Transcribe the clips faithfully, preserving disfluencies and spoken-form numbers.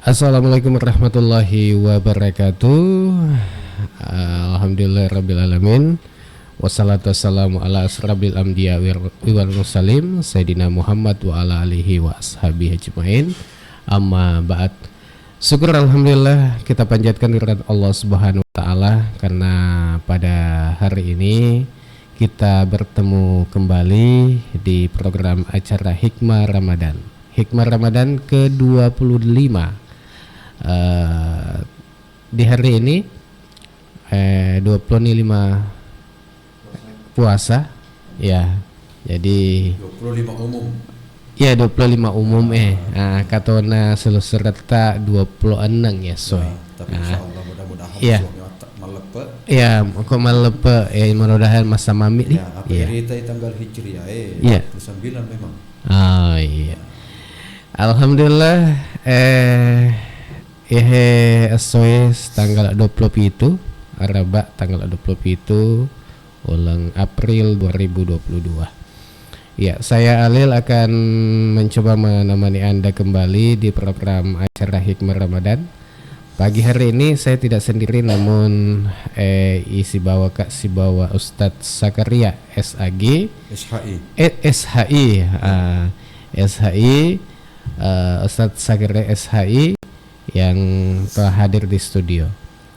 Assalamualaikum warahmatullahi wabarakatuh. Alhamdulillahirabbil alamin. Wassalatu wassalamu ala asrafil anbiya wir-, wal mursalin, Sayyidina Muhammad wa ala alihi wa ashabihi ajmain. Amma ba'd. Syukur alhamdulillah kita panjatkan kehadirat Allah Subhanahu wa Ta'ala, karena pada hari ini kita bertemu kembali di program acara Hikmah Ramadan. Hikmah Ramadan kedua puluh lima. Eh, di hari ini, eh, dua puluh lima puasa. Ya. Jadi dua puluh lima umum. Ya, dua puluh lima umum, eh. Ah, katona seluruh serta dua puluh enam ya, Soe. Ya, tapi insya Allah mudah-mudahan suami watak mallepe. Ya, kok mallepe, eh, mudah-mudahan masa mami nih. Ya, apa ya. Irita tanggal Hijriah, eh, ya. Dua puluh sembilan memang. Oh, iya. Alhamdulillah, eh, ehe, essoe tanggal dua puluh pitu, Araba tanggal dua puluh pitu, uleng April dua ribu dua puluh dua. Ya, saya Alil akan mencoba menemani Anda kembali di program acara Hikmah Ramadan. Pagi hari ini saya tidak sendiri, namun, eh, isibawa ka sibawa Ustadz Zakaria, S A G. S H I. Eh, S H I, ah, S H I, eh, Ustadz Zakaria, S H I, yang telah hadir di studio.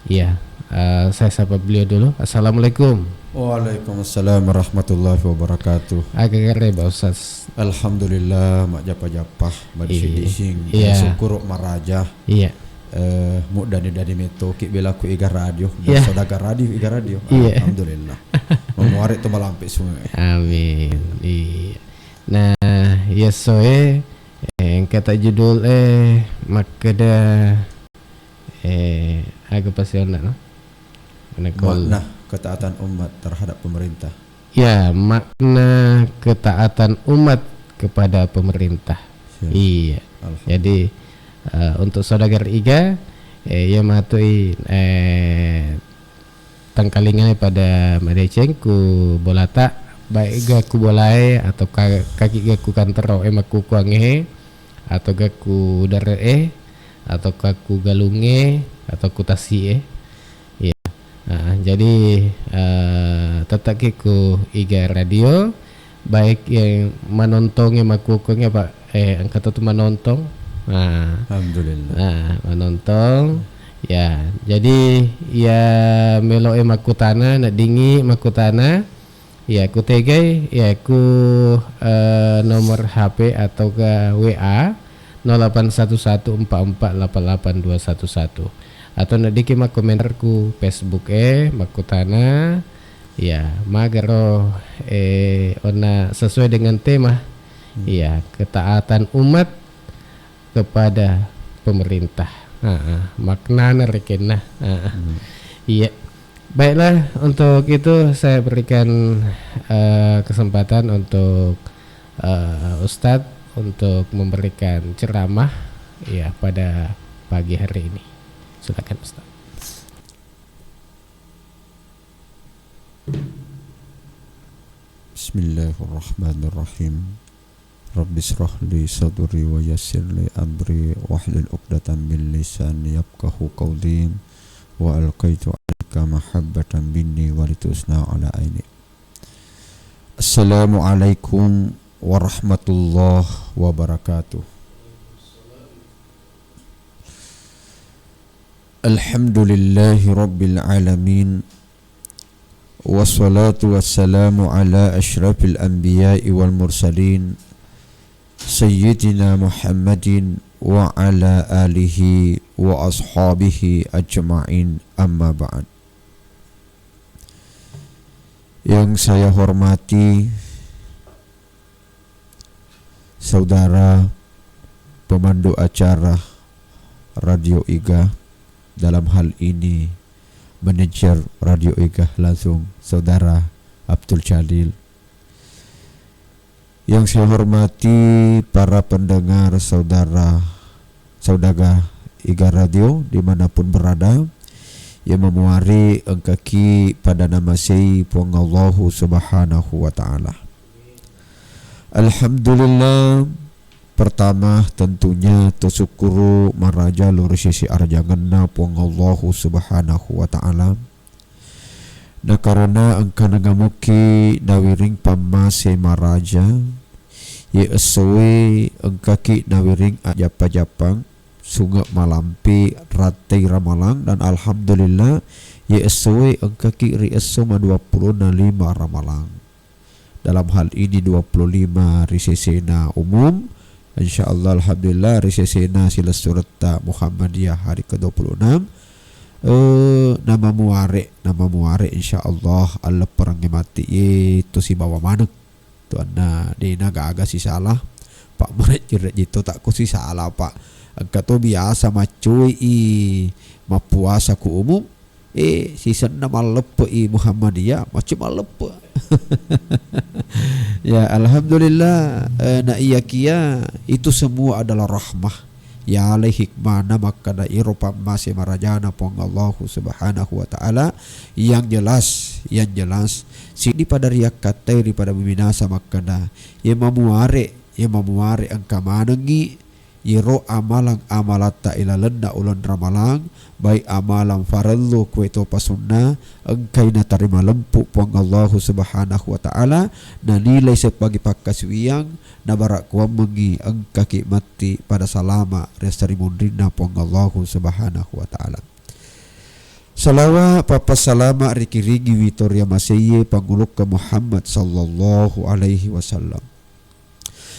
Iya, eh, saya sapa beliau dulu. Assalamualaikum. Waalaikumsalam warahmatullahi wabarakatuh. Aga kareba, Ustadz? Alhamdulillah, majjappa-jappa, madising-dising. Iya. Syukur maraja. Iya. Eh, muddani-dani metoki belaku Iga Radio, dan saudaga radio, Iga Radio. Iya. Alhamdulillah. Mamuare tu malampe sungai. Amin. Iya. Nah, iya, Soe, eh, engka ta judul, eh, makkeda, eh, aga pasionna, no? Makna ketaatan umat terhadap pemerintah. Ya, makna ketaatan umat kepada pemerintah. Siap. Iya. Alhamdulillah. Jadi, eh, untuk saudagar Iga, eh, iya matui, eh, tangkalinga pada madeceng ku bolata, baik ga ku bolae atau ka-, kaki ga ku kantoro e makkukuang e, atau ga ku dare e, atau ka ku galung e, atau ku tasi e. Iya. Ah, jadi, eh, tetap ki ku Iga Radio, baik yang manontong e makkukuang e, Pak, eh, engka to tu manontong. Nah. Alhamdulillah. Nah, manontong. Ya, jadi ya melo e makkutana, neddingi makkutana, ya kutegai, ya ku, eh, nomor H P atau ke W A nol delapan satu satu empat empat delapan delapan dua satu satu. Atau neddiki makkomentar ku Facebook e, makkutana, ya, magaro, eh, onna sesuai dengan tema. Hmm. Ya, ketaatan umat kepada pemerintah. Heeh, maknana rekenna. Heeh. Hmm. Iya. Baiklah, untuk itu saya berikan, eh, kesempatan untuk, eh, Ustadz untuk memberikan ceramah, ya, pada pagi hari ini. Silakan, Ustadz. Bismillahirrahmanirrahim. Rabbi israh li sadri wa yassir li amri wahlul uqdatan min lisani yafqahu qawli. Wa alqaitu alaika mahabbatan minni wa litusna ala aini. Assalamualaikum warahmatullahi wabarakatuh. Alhamdulillahi rabbil alamin. Wassalatu wassalamu ala asyrafil anbiya'i wal mursalin, Sayyidina Muhammadin wa ala alihi wa ashabihi ajma'in, amma ba'd. Yang saya hormati saudara pemandu acara Radio Iga, dalam hal ini manajer Radio Iga langsung, Saudara Abdul Jalil. Yang saya hormati para pendengar saudara, saudaga Iga Radio dimanapun berada, yang memuari engkaki pada nama sei Puang Allahu Subhanahu wa Ta'ala. Alhamdulillah, Pertama, tentunya to sukkuru maraja lao ri sese arajangenna Puang Allahu Subhanahu wa Ta'ala. Nakarena engka nagamukki nawiring pammase maraja, ye essoe engkaki nawiring ajappa-jappang, sunge malampe rattei Ramalang, dan alhamdulillah, ye essoe engkaki ri esso maduappulo na lima Ramalang. Dalam hal ini dua puluh lima ri sesena umum, insyaallah, alhamdulillah, ri sesena silessuretta Muhammadiyah hari kedua puluh enam, eh, namamuare, namamuare, insyaallah, allepperengnge matti, eh, to sibawa maneng. Tuanna, dena gaga sisala, Pak, marejji-rejji to takko sisala, Pak. Engka to biasa maccoi i mappuasa ku umum, eh, sisenna malleppe'i Muhammadiyah, macca malleppe'. Ya, alhamdulillah, eh, na iyakiya itu semua adalah rahmah. Yalai hikmahna makkeda iro pammase marajana Puang Allahu Subhanahu wa Ta'ala. Yang jelas, yang jelas, siddi pada riyakkattai ripada meminasa makkeda, ye mamuare, ye mamuare engka manengngi iyaro amalang-amalatta ilalenna uleng Ramalang, baik amalang farellu kuwe topa sunna, engkai natarima lempu Puang Allahu Subhanahu wa Ta'ala, nanilai sebagai pakkasuwiyang, nabarakkuammengngi engkaki matti pada salama ri esso ri munrinna Puang Allahu Subhanahu wa Ta'ala. Salawa pappassalama rikiringiwi to riamaseiye Pangulukka Muhammad sallallahu alaihi wasallam.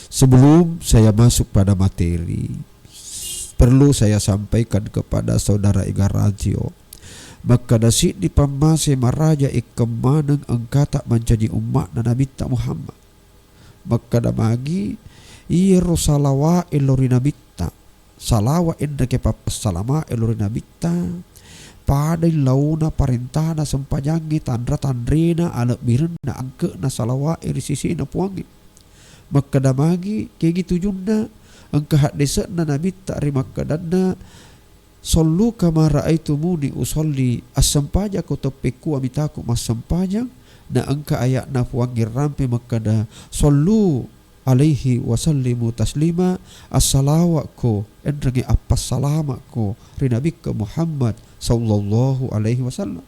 Sebelum saya masuk pada materi, perlu saya sampaikan kepada saudara Ega Radio, makkeda siddi pammase maraja ikkeng maneng engkata mancaji ummatna Nabitta Muhammad. Makkeda magi, iyaro salawa lao ri Nabitta, salawa enreke pappassalama lao ri Nabitta, padai laona parentana sempajangnge, tanra-tanrena, alebbirenna, angke'na salawa ri sesena Puangnge. Makkeda magi, kegi tujunna, engka haddese'na Nabitta ri makkedanna, "Shallu kama ra'aitumuni ushalli," assempajakko teppekku amitaku massempajang, na engka aya'na Puangnge rampe makkeda, "Shallu alaihi wa sallimu taslima," assalawakko, enrengnge appassalama'ko ri Nabikko Muhammad sallallahu alaihi wasallam.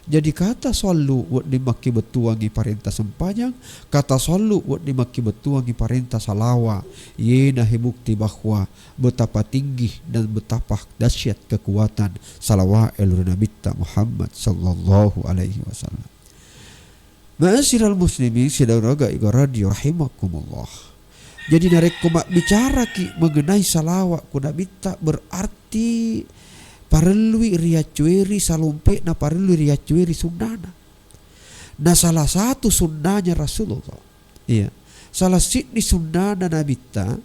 Jadi kata shallu wedding makkibettuangngi parenta sempajang, kata shallu wedding makkibettuangngi parenta salawa. Yena he bukti bahwa betapa tinggi dan betapa dahsyat kekuatan salawa lao ri Nabitta Muhammad sallallahu alaihi wasallam. Ma'asyiral muslimin, sidang raga Ega Radio rahimakumullah. Jadi narekko mabbicaraki mengenai salawa ku Nabitta, berarti parellui riaccueri salompe'na, parellui riaccueri sunnana. Na salah satu sunnanya Rasulullah. Iya. Salah siddi sunnana Nabitta,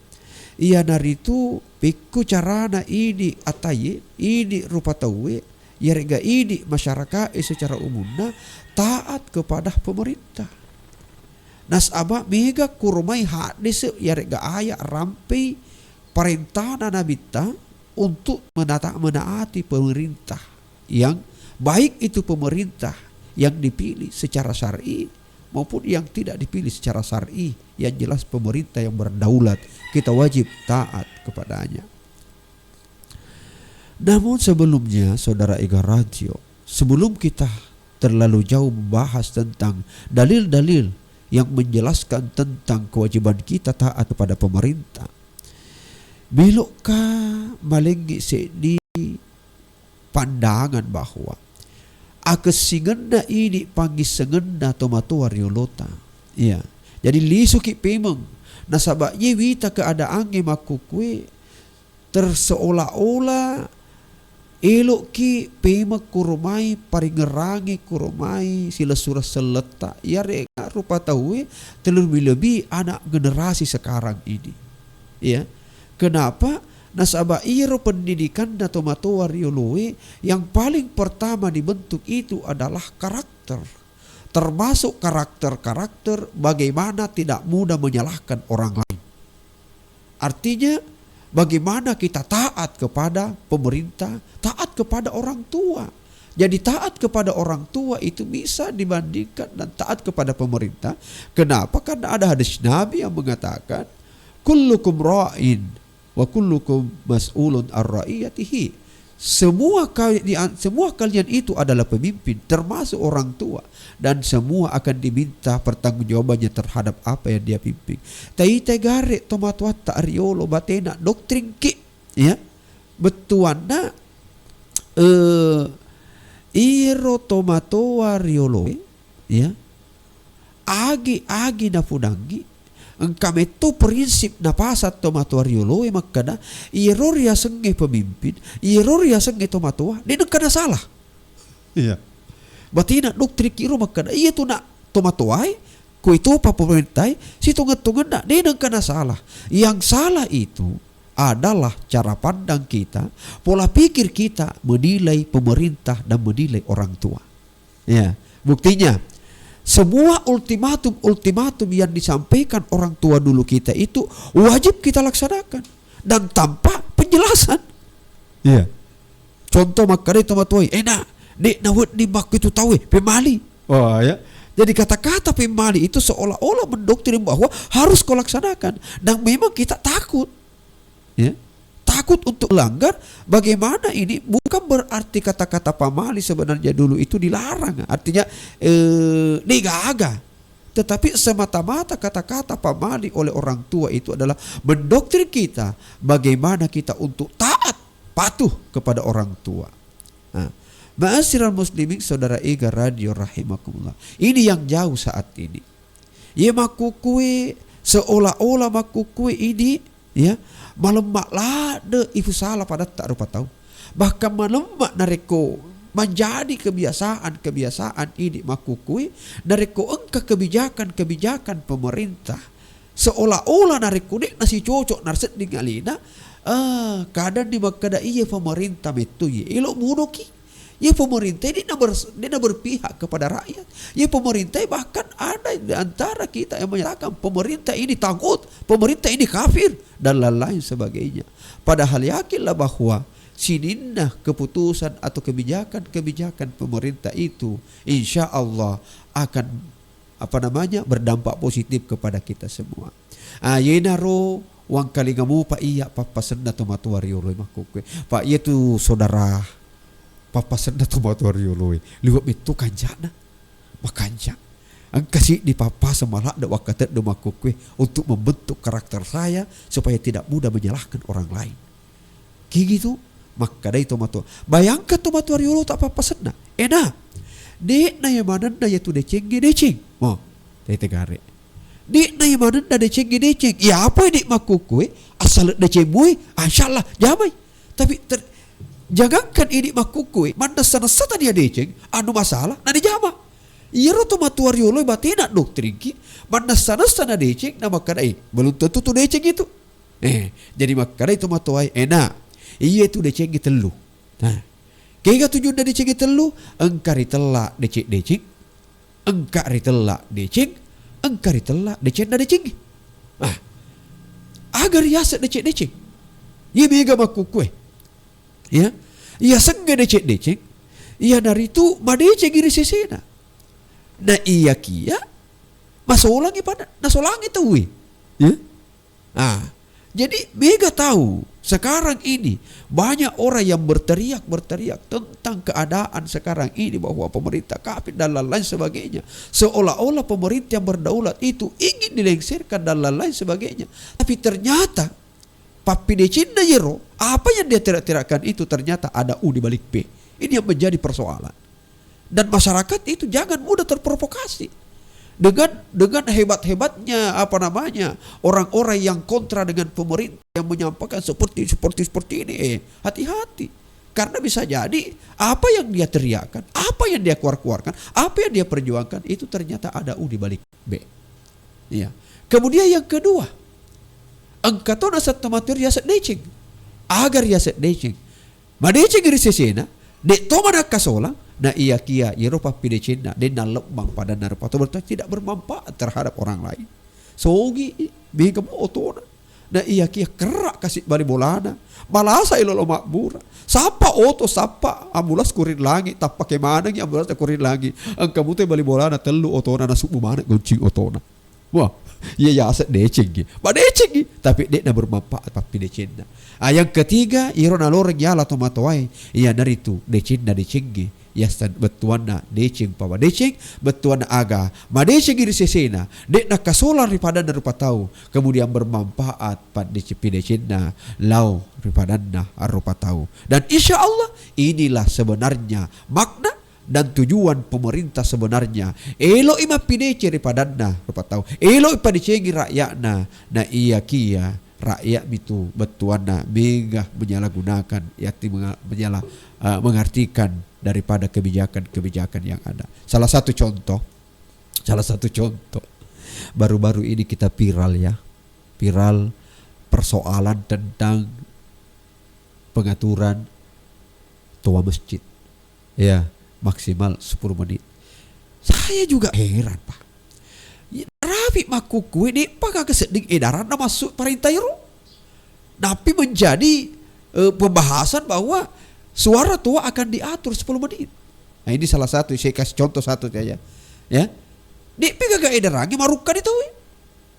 iyanaritu pekku carana idi ataye, idi rupa tauwe, iyare'ga idi masyarakae secara umumna taat kepada pemerintah. Nasaba mega kuromai haddese iyare'ga aya rampei parentana Nabitta untuk menata-, menaati pemerintah yang baik itu pemerintah yang dipilih secara syar'i maupun yang tidak dipilih secara syar'i, yang jelas pemerintah yang berdaulat, kita wajib taat kepadanya. Namun sebelumnya, Saudara Ega Radio, sebelum kita terlalu jauh membahas tentang dalil-dalil yang menjelaskan tentang kewajiban kita taat kepada pemerintah, melokka malengngi seddi pandangan bahwa akessingenna idi pangissengenna tomatoa riolota. Iya. Jadi lisuki pemeng. Nasaba ye wita keadaangnge makkukue, terseolah-olah eloki pemeng kuromai, paringerangi kuromai silessureng selletta. Iyarega rupa tauwe terlebih-lebih anak generasi sekarang ini. Ya. Kenapa? Nasaba iyaro pendidikanna tomatoa rioloe yang paling pertama dibentuk itu adalah karakter. Termasuk karakter-karakter bagaimana tidak mudah menyalahkan orang lain. Artinya, bagaimana kita taat kepada pemerintah, taat kepada orang tua. Jadi, taat kepada orang tua itu bisa dibandingkan dan taat kepada pemerintah. Kenapa? Karena ada hadis Nabi yang mengatakan, "Kullukum ra'in wa kullukum mas'ulun ar ra'iyatihi." Semua kali-, di an-, semua kalian itu adalah pemimpin, termasuk orang tua, dan semua akan diminta pertanggungjawabannya terhadap apa yang dia pimpin. Taitai gare tomatoatta riolo batena doktrinki, ya. Bettuanna, eh, iyaro tomatoa rioloe, ya, agi-agi napudangngi, engka metto prinsip napasang tomatoa rioloe makkeda, iyaro riasengnge pemimpin, iyaro riasengnge tomatoa, de nengka nasalah. Iya. Batena doktrinki ro makkeda, iya tu nak tomatoae, ko itopa pemerintahe, sitongeng-tongenna, de nengka nasalah. Yang salah itu adalah cara pandang kita, pola pikir kita menilai pemerintah dan menilai orang tua. Ya, buktinya, semua ultimatum-ultimatum yang disampaikan orang tua dulu kita itu wajib kita laksanakan dan tanpa penjelasan. Iya. Contoh makkeda tomatoae, "Eh, nak, de nawedding makkuitu tauwe, pemmali." Oh, ya. Jadi kata-kata pemmali itu seolah-olah mendoktrin bahwa harus kau laksanakan. Dan memang kita takut. Ya. Takut untuk melanggar, bagaimana ini bukan berarti kata-kata pamali sebenarnya dulu itu dilarang. Artinya, eh, degaga. Tetapi semata-mata kata-kata pamali oleh orang tua itu adalah mendoktrin kita bagaimana kita untuk taat, patuh kepada orang tua. Nah, ma'asyiral muslimin, saudara Ega Radio rahimakumullah. Ini yang jauh saat ini. Ye makkukue, seolah-olah makkukue ini, ya, malemma ladde ipusala padatta rupa tau. Bahkan malemma narekko menjadi kebiasaan-kebiasaan ini makkukue, narekko engka kebijakan-kebijakan pemerintah, seolah-olah narekko de nasicocok nasedding alena, eh, kadang di makkeda iya pemerintah metto ye elo mudoki. Ye pemerintah ini na ber-, de na berpihak kepada rakyat. Ye pemerintah bahkan ada di antara kita yang menyatakan pemerintah ini tagut, pemerintah ini kafir, dan lain-lain sebagainya. Padahal yakinlah bahwa sininna keputusan atau kebijakan-kebijakan pemerintah itu, insya Allah akan, apa namanya, berdampak positif kepada kita semua. Ah, yenaro wangkalinga mupa iya pappasenna tomatoa rioloe makkukue. Pa iya tu saudara pappasenna tomatoa rioloe. Liwe' metto kancana. Makanca. Engka siddi pappaseng maladde wakkatedde makkukue untuk membentuk karakter saya supaya tidak mudah menyalahkan orang lain. Kigi tu, makkedai tomatoa. Bayangkan tomatoa riolo tak pappasenna. Ena, de'na iya manenna iya tu decengnge deceng. Mo, tete gare. De'na iya manenna decengnge deceng. Iya apa ini makkukue, asal deceng mui, insyaallah, jamai. Tapi ter-, jangankan ini makkukue, mannessa-nessa tania deceng, anu masalah, na dijama. Iyaro tomatoa riolo batena doktrinki, mannessa-nessa na deceng, na makkeda, eh, belum tentu tu deceng itu. Eh, jadi makkedai tomatoae, "Eh, nak, iye tu decengnge tellu." Nah, kega tujunna decengnge tellu? Engka ritella deceng-deceng, engka ritella deceng, engka ritella decenna decengnge. Nah, aga riaseng deceng-deceng? Iye mega makkukue. Ya, iya sengnge deceng-deceng, iyanaritu madecengi ri sesena. Na iyakiya masolangi pada, nasolangi tauwe. Ya. Ah, jadi mega tahu sekarang ini banyak orang yang berteriak-berteriak tentang keadaan sekarang ini bahwa pemerintah kafir dan lain-lain sebagainya. Seolah-olah pemerintah yang berdaulat itu ingin dilengsarkan dan lain-lain sebagainya. Tapi ternyata pappidecenna yero, apa yang dia terak-terakkan itu ternyata ada u di balik p. Ini yang menjadi persoalan. Dan masyarakat itu jangan mudah terprovokasi dengan, dengan hebat-hebatnya, apa namanya, orang-orang yang kontra dengan pemerintah yang menyampaikan seperti, seperti, seperti ini. Eh, hati-hati. Karena bisa jadi apa yang dia teriakkan, apa yang dia keluar-keluarkan, apa yang dia perjuangkan itu ternyata ada u di balik b. Iya. Kemudian yang kedua, engka to naseng tomatoa riaseng deceng. Aga riaseng deceng? Madeceng ri sesena, de to madakka solang, na iyakiya iyaro pappidecenna de nallebbang padanna rupa tau, berarti tidak bermanfaat terhadap orang lain. Sogi mega mo otona. Na iyakiya kerra kasi bali bolana. Malasa i lolo mabbura. Sappa oto, sappa ambulans kuring langi, tappake manengi ambulans kuring langi. Engka muto bali bolana tellu otona, nasubbu maneng goncing otona. Wah, Iya, iya, ase' decengngi. Madecengngi, tapi de'na bermanfaat pappidecenna. Ah, yang ketiga, iyaro naloreng yala tomatoae, iyanaritu decenna decengnge. Yaseng bettuanna deceng pa madeceng, bettuanna aga madecengngi ri sesena, de'na kasolang ri padanna rupa tau, kemudian bermanfaat paddeceng-, pidecenna lao ri padanna rupa tau. Dan insya Allah, inilah sebenarnya makna dan tujuan pemerintah sebenarnya. Elo'i mappideceng ri padanna rupa tau. Elo'i padecengi rakyatna. Na iyakiya rakyat mitu bettuanna mega menyalahgunakan, yatti menga-, menyala-, eh, mengartikan daripada kebijakan-kebijakan yang ada. Salah satu contoh, salah satu contoh, baru-baru ini kita viral ya, viral persoalan tentang pengaturan toa masjid. Ya, maksimal sepuluh menit. Saya juga heran, Pak. Ya, rapi makkukue, de'pa gaga sedding edaranna masuk perintah ero. Tapi menjadi, eh, pembahasan bahwa suara toa akan diatur sepuluh menit. Nah, ini salah satu, saya kasih contoh satu saja. Ya. De'pi gaga edarangnge marukkani tauwe.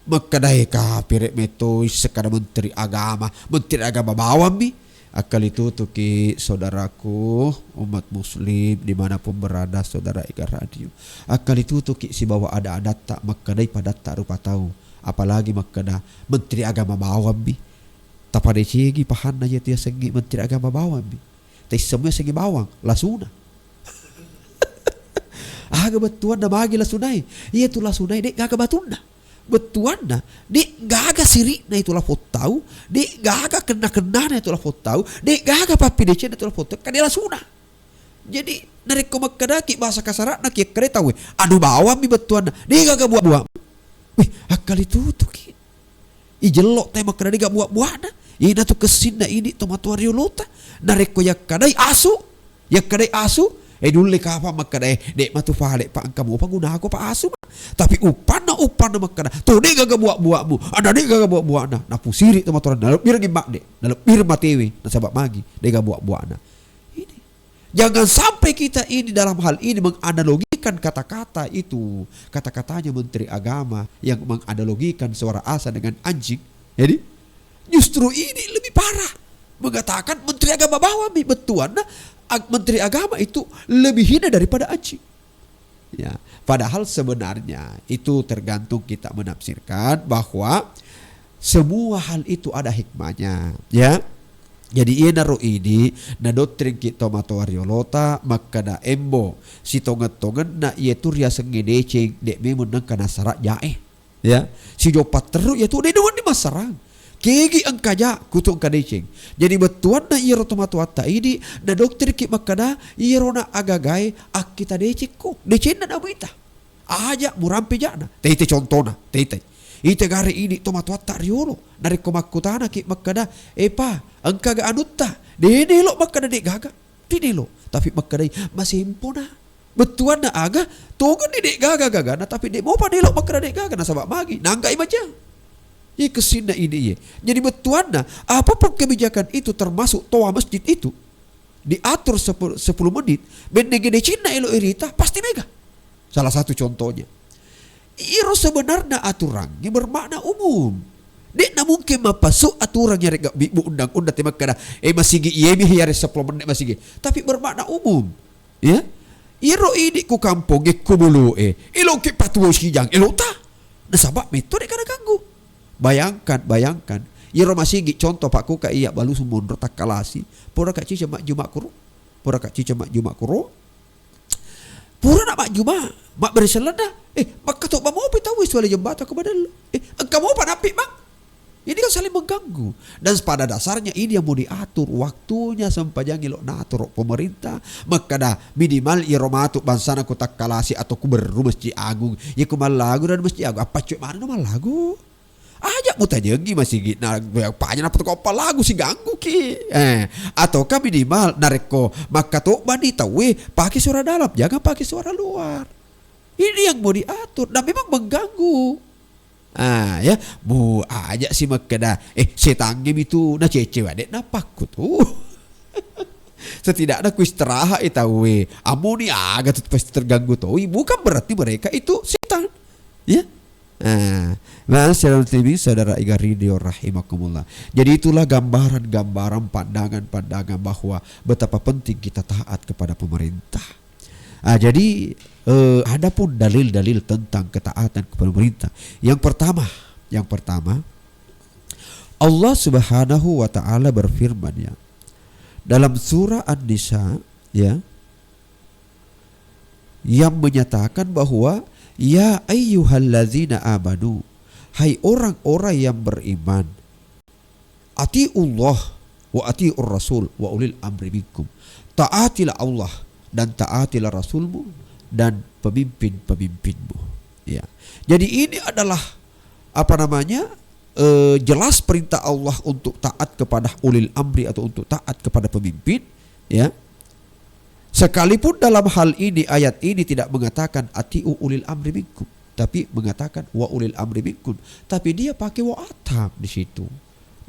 Makkeda, "Eh, kapire metoi sekkeda menteri agama, menteri agama bawammi." Akkalitutuki, saudaraku, umat muslim dimanapun berada, saudara Ega Radio. Akkalitutuki sibawa ada-adatta, makkedai padatta rupa tau. Apalagi makkeda, menteri agama bawammi. Tapadecegi pahanna iya tu yasengnge menteri agama bawammi. Taissemmu yasengnge bawang, lasuna. Aga bettuanna magi lasunae? Iya tu lasunae, de' gaga batunna. Bettuanna, de' gaga siri'na itu lapong tau, de' gaga kenna-kennana itu lapong tau, de' gaga pappidecenna itu lapong tau, kade lasuna. Jadi, narekko makkedaki bahasa kasara'na ki, akkeda tauwe, "Anu bawammi bettuanna, de' gaga buaq-buaq." Wih, akkalitutuki. Ijello te makkeda de' gaga buaq-buaqna. Ina tu kessinna idi tomatoa riolota. Narekko yakkadai asu, Yakkadai asu, eh, nulle kapang makkeda, eh, de' matu pale, Pak, engka mopa gunako, Pak, asu, Pak. Tapi uppanna, uppanna makkeda, to de' gaga buaq-buaqmu, ada de' gaga buaq-buaqna. Napusiri tomatoa, nalebbirengngi madde, nalebbireng matewe, nasaba magi, de' gaga buaq-buaqna. Ini. Jangan sampai kita ini dalam hal ini menganalogikan kata-kata itu, kata-katanya Menteri Agama yang menganalogikan suara azan dengan anjing. Jadi, justru ini lebih parah. Mengatakan Menteri Agama bawammi, bettuanna, ag-, Menteri Agama itu lebih hina daripada anjing. Ya, padahal sebenarnya itu tergantung kita menafsirkan bahwa semua hal itu ada hikmahnya, ya. Jadi iyanaro idi nadoktrinki tomatoa riolota makkeda, embo, sitongeng-tongenna iyatu riasengnge deceng, de' memeng nengka nasara jae. Ya, sijoppa terru iyatu de' nawenni massarang. Kegi engka ja, kutu engka deceng. Jadi bettuanna iyaro tomatoatta idi, nadoktriki makkeda, iyarona agagae akkita decekko. Decenna namuita. Aja murampe ja'na. Tete contona, tete. Ite gare idi tomatoatta riolo. Narekko makkutanaki makkeda, "Epa, engkaga anutta?" De' nelo makkeda de' gaga. De' nelo. Tapi makkedai, "Masempona." Bettuanna aga, tongenni de' gaga gagana, tapi de' mopa nelo makkeda de' gaga, nasaba magi, nanggai maja. Iye kessinna idi iye. Jadi bettuanna, apapun kebijakan itu termasuk toa masjid itu, diatur sepuluh, sepuluh menit, bennege decenna elo irita, pasti mega. Salah satu contohnya. Iro sebenarna aturangnge bermakna umum. De'na mungkin mappasu aturan yarega bibbu undang-undang te makkeda, eh, masigi iyemi yare sepuluh menit masigi. Tapi bermakna umum. Ya? Iyaro idi ku kampongnge, ku bulu'e, eloki patuo sijang elota. Nasaba metto de' kana ganggu. Bayangkan, bayangkan. Iyaro masigi contoh pakkuka iya balusu monro takkalasi. Pura ka cica majjuma kuro. Pura ka cica majjuma kuro. Pura na majjuma, mabbere sellenna. Eh, makkatobba mopi tauwe suwale jembata ko madello. Eh, engka mopa nappi, Bang. Ini kan saling mengganggu. Dan pada dasarnya ini yang mau diatur, waktunya sempajangi lo natoro pemerintah. Makkada minimal iyaro matu bangsana ku takkalasi atau ku berru Masjid Agung. Ya ku mallagu dan Masjid Agung. Apa cuy mana no mallagu? Aja mutajengi masigi na panya napa ko apa lagu si ganggu ki. Eh, ataukah minimal narekko makkatobbani tauwe pake suara dalam, jangan pake suara luar. Ini yang mau diatur dan memang mengganggu. Ah, ya, bu aja si makkeda, eh, setangnge mitu na cece wade napakku tu. Setidaknya ku istirahat e tauwe. Amoni aga tu pasti terganggu toi. Bukan berarti mereka itu setan. Ya. Eh, ma'asyiral muslimin, saudara Iga Ridho rahimakumullah. Jadi itulah gambaran-gambaran, pandangan-pandangan bahwa betapa penting kita taat kepada pemerintah. Ah, jadi, eh, adapun dalil-dalil tentang ketaatan kepada pemerintah. Yang pertama, yang pertama, Allah Subhanahu wa Ta'ala berfirman, ya, dalam surah An-Nisa, ya, yang menyatakan bahwa, "Ya ayyuhalladzina amanu, hai orang-orang yang beriman, atiullah wa atiur rasul wa ulil amri minkum." Taatilah Allah dan taatilah Rasulmu dan pemimpin-pemimpinmu. Ya. Jadi ini adalah, apa namanya, eh, jelas perintah Allah untuk taat kepada ulil amri atau untuk taat kepada pemimpin, ya. Sekalipun dalam hal ini, ayat ini tidak mengatakan atiu ulil amri minkum, tapi mengatakan wa ulil amri minkum. Tapi dia pakai wa atam di situ.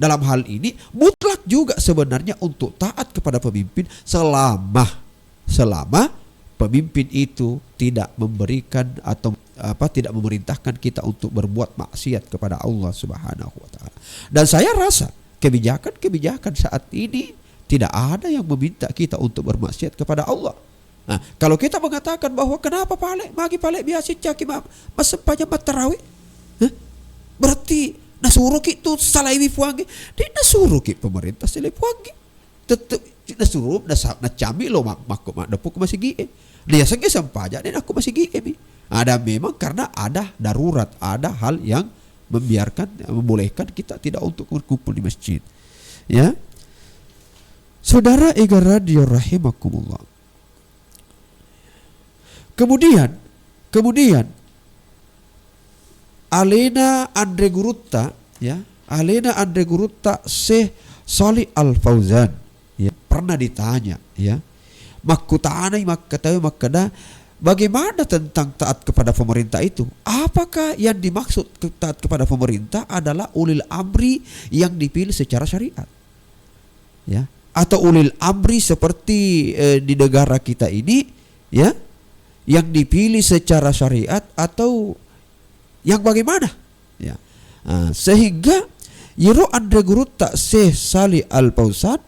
Dalam hal ini mutlak juga sebenarnya untuk taat kepada pemimpin selama, selama pemimpin itu tidak memberikan atau, apa, tidak memerintahkan kita untuk berbuat maksiat kepada Allah Subhanahu wa Ta'ala. Dan saya rasa kebijakan-kebijakan saat ini tidak ada yang meminta kita untuk bermaksiat kepada Allah. Nah, kalau kita mengatakan bahwa, "Kenapa pale, magi pale biasa caki ma-, massempajang mattarawe?" Hah? Berarti nasuroki tu salaiwi Puangnge? Di nasuroki pemerintah salai Puangnge. Tetep nasuro, nasa-, nacambi lo mak-, makko maddepu ke masigi e. Dia sengge sempajang dan aku masigi e mi. Ada memang karena ada darurat, ada hal yang membiarkan, membolehkan kita tidak untuk berkumpul di masjid. Ya. Saudara Iga Ridho rahimakumullah. Kemudian, kemudian alena anre gurutta, ya, alena anre gurutta Syekh Shalih Al Fauzan, ya, pernah ditanya, ya, makkutanai makkatawe makkeda, bagaimana tentang taat kepada pemerintah itu? Apakah yang dimaksud ke-, taat kepada pemerintah adalah ulil amri yang dipilih secara syariat? Ya, atau ulil amri seperti, eh, di negara kita ini, ya, yang dipilih secara syariat atau yang bagaimana? Ya. Ah, sehingga iyaro anre gurutta Syekh Shalih Al Fauzan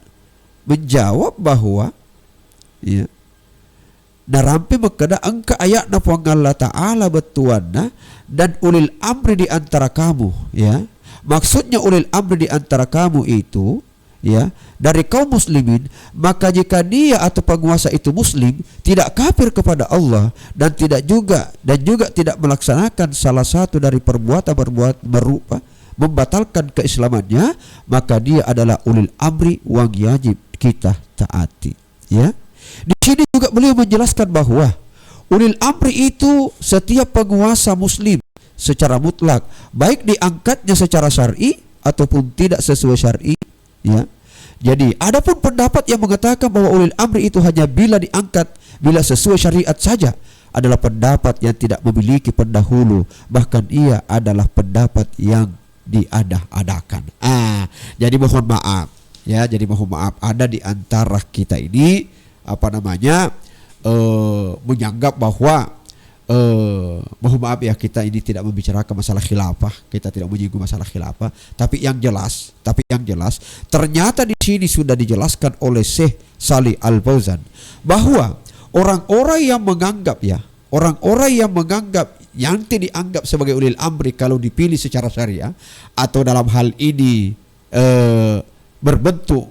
menjawab bahwa, ya, narampe makkeda engka ayatna Puang Allah Ta'ala bettuanna, "Dan ulil amri di antara kamu," ya. Maksudnya ulil amri di antara kamu itu, ya, dari kaum muslimin, maka jika dia atau penguasa itu muslim, tidak kafir kepada Allah dan tidak juga, dan juga tidak melaksanakan salah satu dari perbuatan-perbuatan berupa membatalkan keislamannya, maka dia adalah ulil amri wang yajib kita taati. Ya. Di sini juga beliau menjelaskan bahwa ulil amri itu setiap penguasa muslim secara mutlak, baik diangkatnya secara syar'i ataupun tidak sesuai syar'i, ya. Jadi, adapun pendapat yang mengatakan bahwa ulil amri itu hanya bila diangkat, bila sesuai syariat saja, adalah pendapat yang tidak memiliki pendahulu, bahkan ia adalah pendapat yang diada-adakan. Ah, jadi mohon maaf, ya, jadi mohon maaf, ada di antara kita ini, apa namanya, eh, menganggap bahwa, eh, mohon maaf ya, kita ini tidak membicarakan masalah khilafah, kita tidak menyinggung masalah khilafah, tapi yang jelas, tapi yang jelas, ternyata di sini sudah dijelaskan oleh Syekh Shalih Al Fauzan bahwa orang-orang yang menganggap, ya, orang-orang yang menganggap, yang dianggap sebagai ulil amri kalau dipilih secara syariah atau dalam hal ini, eh, berbentuk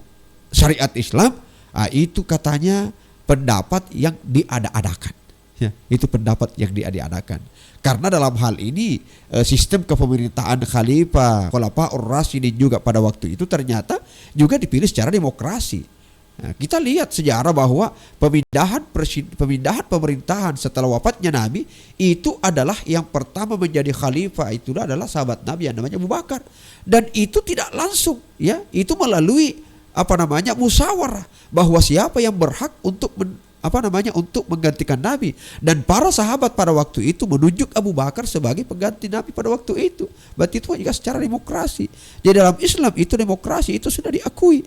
syariat Islam, ah, itu katanya pendapat yang diada-adakan. Ya, itu pendapat yang diada-adakan. Karena dalam hal ini, eh, sistem kepemerintahan Khalifah, Khulafaur Rasyidin juga pada waktu itu ternyata juga dipilih secara demokrasi. Nah, kita lihat sejarah bahwa pemindahan presi-, pemindahan pemerintahan setelah wafatnya Nabi itu adalah yang pertama menjadi khalifah itu adalah sahabat Nabi yang namanya Abu Bakar. Dan itu tidak langsung, ya, itu melalui, apa namanya, musyawarah bahwa siapa yang berhak untuk men-, apa namanya, untuk menggantikan Nabi. Dan para sahabat pada waktu itu menunjuk Abu Bakar sebagai pengganti Nabi pada waktu itu. Berarti itu juga secara demokrasi. Jadi dalam Islam itu demokrasi itu sudah diakui.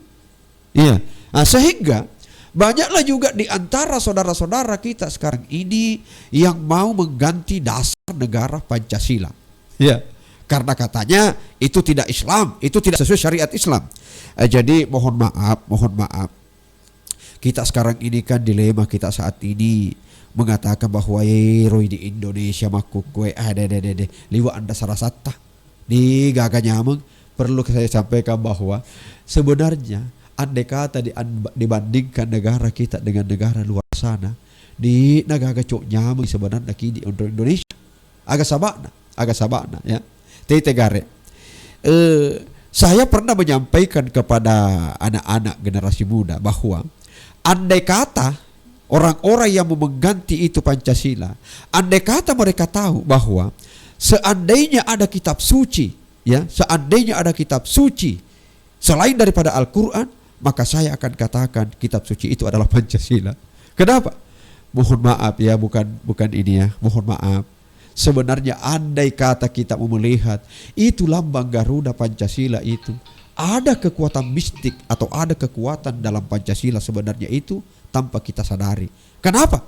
Iya. Nah, sehingga banyaklah juga di antara saudara-saudara kita sekarang ini yang mau mengganti dasar negara Pancasila. Ya, karena katanya itu tidak Islam, itu tidak sesuai syariat Islam. Eh, jadi mohon maaf, mohon maaf. Kita sekarang ini kan dilema kita saat ini mengatakan bahwa, "Eh, roi di Indonesia makkukue, ah, deh, deh, deh, deh, liwa anda sarasatta." Di gaga nyameng, perlu saya sampaikan bahwa sebenarnya andai kata di-, dibandingkan negara kita dengan negara luar sana, di negaga cok nyameng sebenarnya ki di Indonesia. Aga saba'na, aga saba'na, ya. Tete gare. Eh, saya pernah menyampaikan kepada anak-anak generasi muda bahwa andai kata orang-orang yang mau mengganti itu Pancasila, andai kata mereka tahu bahwa seandainya ada kitab suci, ya, seandainya ada kitab suci selain daripada Al-Quran, maka saya akan katakan kitab suci itu adalah Pancasila. Kenapa? Mohon maaf ya, bukan, bukan ini ya, mohon maaf. Sebenarnya andai kata kita mau melihat itu lambang Garuda Pancasila itu, ada kekuatan mistik atau ada kekuatan dalam Pancasila sebenarnya itu tanpa kita sadari. Kenapa?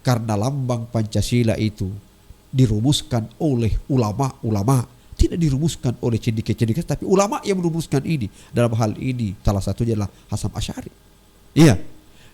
Karena lambang Pancasila itu dirumuskan oleh ulama-ulama, tidak dirumuskan oleh cendekia-cendekia, tapi ulama yang merumuskan ini. Dalam hal ini salah satunya adalah Hasan Asy'ari. Iya.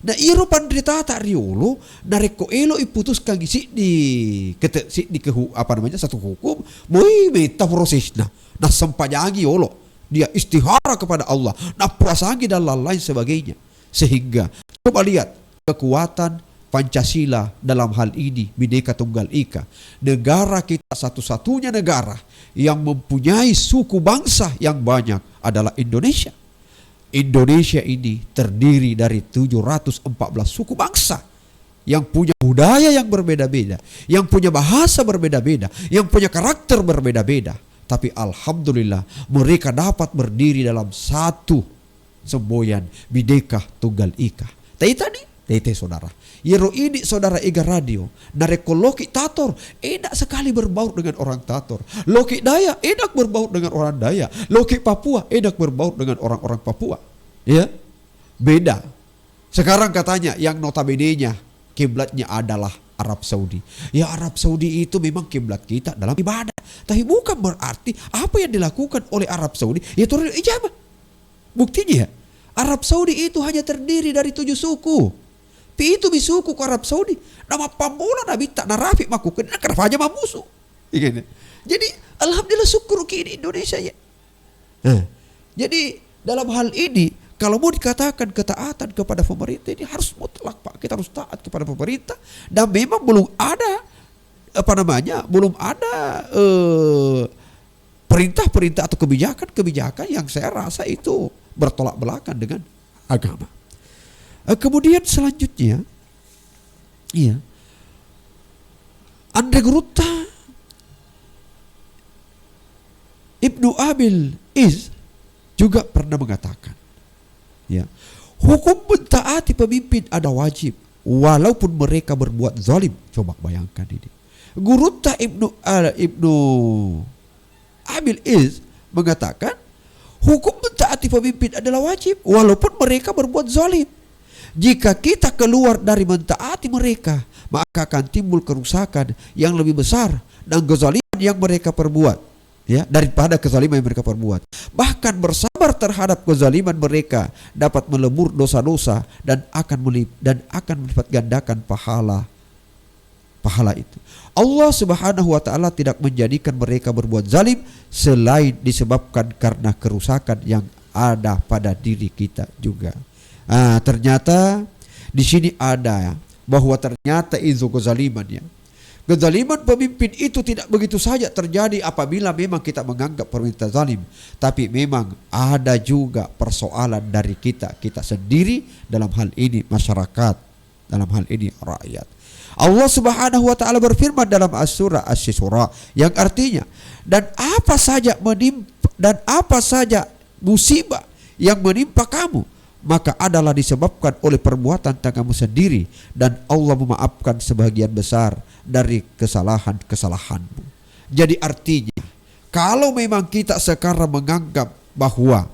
Nah, iro panritata riolo, narekko elo iputuskan siddi kete-, siddi kehu-, apa namanya, satu hukum, moi metta prosesna. Nah, sempajangi olo. Dia istihara kepada Allah, nah, puasangi dan lain-lain sebagainya. Sehingga coba lihat kekuatan Pancasila dalam hal ini, Bhinneka Tunggal Ika. Negara kita satu-satunya negara yang mempunyai suku bangsa yang banyak adalah Indonesia. Indonesia ini terdiri dari tujuh ratus empat belas suku bangsa yang punya budaya yang berbeda-beda, yang punya bahasa berbeda-beda, yang punya karakter berbeda-beda. Tapi alhamdulillah, mereka dapat berdiri dalam satu semboyan Bhinneka Tunggal Ika. Taitani? Tete, saudara. Yero idi, saudara, ega radio, narekko loki Tator, enak sekali berbaur dengan orang Tator. Loki Dayak, enak berbaur dengan orang Dayak. Loki Papua, enak berbaur dengan orang-orang Papua. Ya, beda. Sekarang katanya yang notabenenya kiblatnya adalah Arab Saudi. Ya, Arab Saudi itu memang kiblat kita dalam ibadah. Tapi bukan berarti apa yang dilakukan oleh Arab Saudi, ya, turun ijabah. Buktinya, Arab Saudi itu hanya terdiri dari tujuh suku. Pitu mi suku ku Arab Saudi. Namappambola nabitta narapi makkukue, nakarafaja mamusu. Iya kan? Jadi, alhamdulillah, syukur ki di Indonesia, ya. Nah, jadi dalam hal ini, kalau mau dikatakan ketaatan kepada pemerintah, ini harus mutlak, Pak. Kita harus taat kepada pemerintah. Dan memang belum ada, apa namanya, belum ada, eh, perintah-perintah atau kebijakan-kebijakan yang saya rasa itu bertolak belakang dengan agama. Eh, kemudian selanjutnya, iya, anre gurutta Ibnu Abil Iz juga pernah mengatakan, ya, hukum mentaati pemimpin ada wajib walaupun mereka berbuat zalim. Coba bayangkan ini. Gurutta Ibnu, eh, Ibnu Abil Iz mengatakan, hukum mentaati pemimpin adalah wajib walaupun mereka berbuat zalim. Jika kita keluar dari mentaati mereka, maka akan timbul kerusakan yang lebih besar dan kezaliman yang mereka perbuat, ya, daripada kezaliman yang mereka perbuat. Bahkan bersabar terhadap kezaliman mereka dapat melebur dosa-dosa dan akan melip-, dan akan melipat gandakan pahala, pahala itu. Allah Subhanahu wa Ta'ala tidak menjadikan mereka berbuat zalim selain disebabkan karena kerusakan yang ada pada diri kita juga. Ah, ternyata di sini ada bahwa ternyata itu kezaliman, ya. Kezaliman pemimpin itu tidak begitu saja terjadi apabila memang kita menganggap pemerintah zalim, tapi memang ada juga persoalan dari kita, kita sendiri, dalam hal ini masyarakat, dalam hal ini rakyat. Allah Subhanahu wa Ta'ala berfirman dalam As-, surah Asy-Syura, yang artinya, "Dan apa saja menimp-, dan apa saja musibah yang menimpa kamu, maka adalah disebabkan oleh perbuatan tanganmu sendiri, dan Allah memaafkan sebagian besar dari kesalahan-kesalahanmu." Jadi artinya, kalau memang kita sekarang menganggap bahwa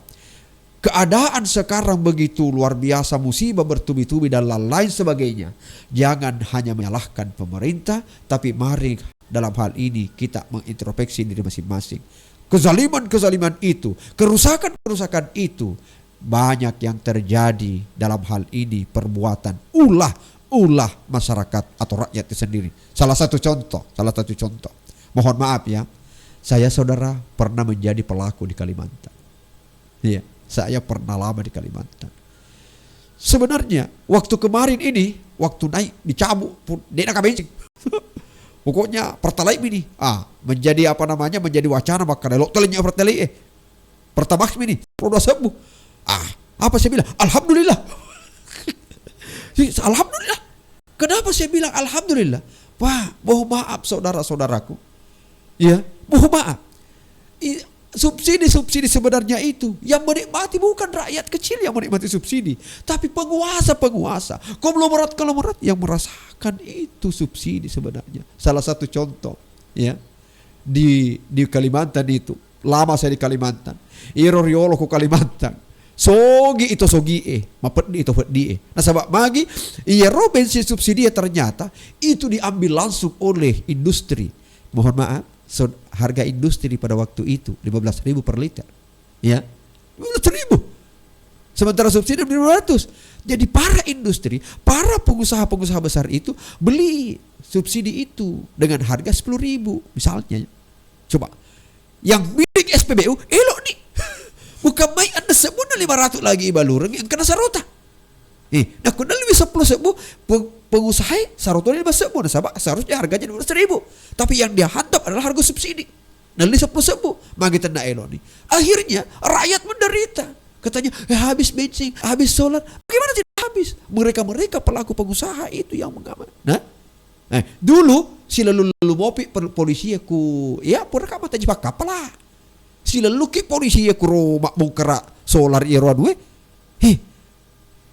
keadaan sekarang begitu luar biasa, musibah bertubi-tubi dan lain-lain sebagainya, jangan hanya menyalahkan pemerintah, tapi mari dalam hal ini kita mengintrospeksi diri masing-masing. Kezaliman-kezaliman itu, kerusakan-kerusakan itu, banyak yang terjadi dalam hal ini perbuatan ulah, ulah masyarakat atau rakyat itu sendiri. Salah satu contoh, salah satu contoh. Mohon maaf ya, saya saudara pernah menjadi pelaku di Kalimantan. Iya, saya pernah lama di Kalimantan. Sebenarnya waktu kemarin ini, waktu naik dicabut pun dia nak bensin. Pokoknya pertalite ini, ah, menjadi apa namanya, menjadi wacana, maka lo telenya pertalite, eh. Pertamax ini, roda sebu. Ah, apa saya bilang? Alhamdulillah. Alhamdulillah. Kenapa saya bilang alhamdulillah? Wah, mohon maaf saudara-saudaraku. Ya, mohon maaf. I-, subsidi-subsidi sebenarnya itu yang menikmati bukan rakyat kecil yang menikmati subsidi, tapi penguasa-penguasa, konglomerat-konglomerat yang merasakan itu subsidi sebenarnya. Salah satu contoh, ya, di di Kalimantan itu. Lama saya di Kalimantan. Iro riolo ku Kalimantan. Sogi itu sogi e, mapeddi itu peddi e. Nasaba magi, iyaro bensin subsidi e ternyata itu diambil langsung oleh industri. Mohon maaf, so-, harga industri pada waktu itu lima belas ribu per liter. Ya, lima belas ribu. Sementara subsidi lima ratus. Jadi para industri, para pengusaha-pengusaha besar itu beli subsidi itu dengan harga sepuluh ribu misalnya. Coba, yang milik S P B U, elo ni. Bukan mai anda sebuna lima ratus lagi ibalureng yang kena sarota. Eh, nah, ku nelli sepuluh sebbu, pe-, pengusaha e sarota lima sebbu, nasaba seharusnya harganya dua belas ribu. Tapi yang dia hantam adalah harga subsidi. Nelli sepuluh sebbu, magi tenna elo ni. Akhirnya rakyat menderita. Katanya, "Eh, habis bensin, habis solar." Bagaimana tidak habis? Mereka-mereka pelaku pengusaha itu yang mengaman. Nah, eh, dulu silellu-lellu mopi per-, polisi ku, ya, pura ka mata jipak kapala. Silelluki polisi ku ro mabbongkara solar iyaro anu e. Heh.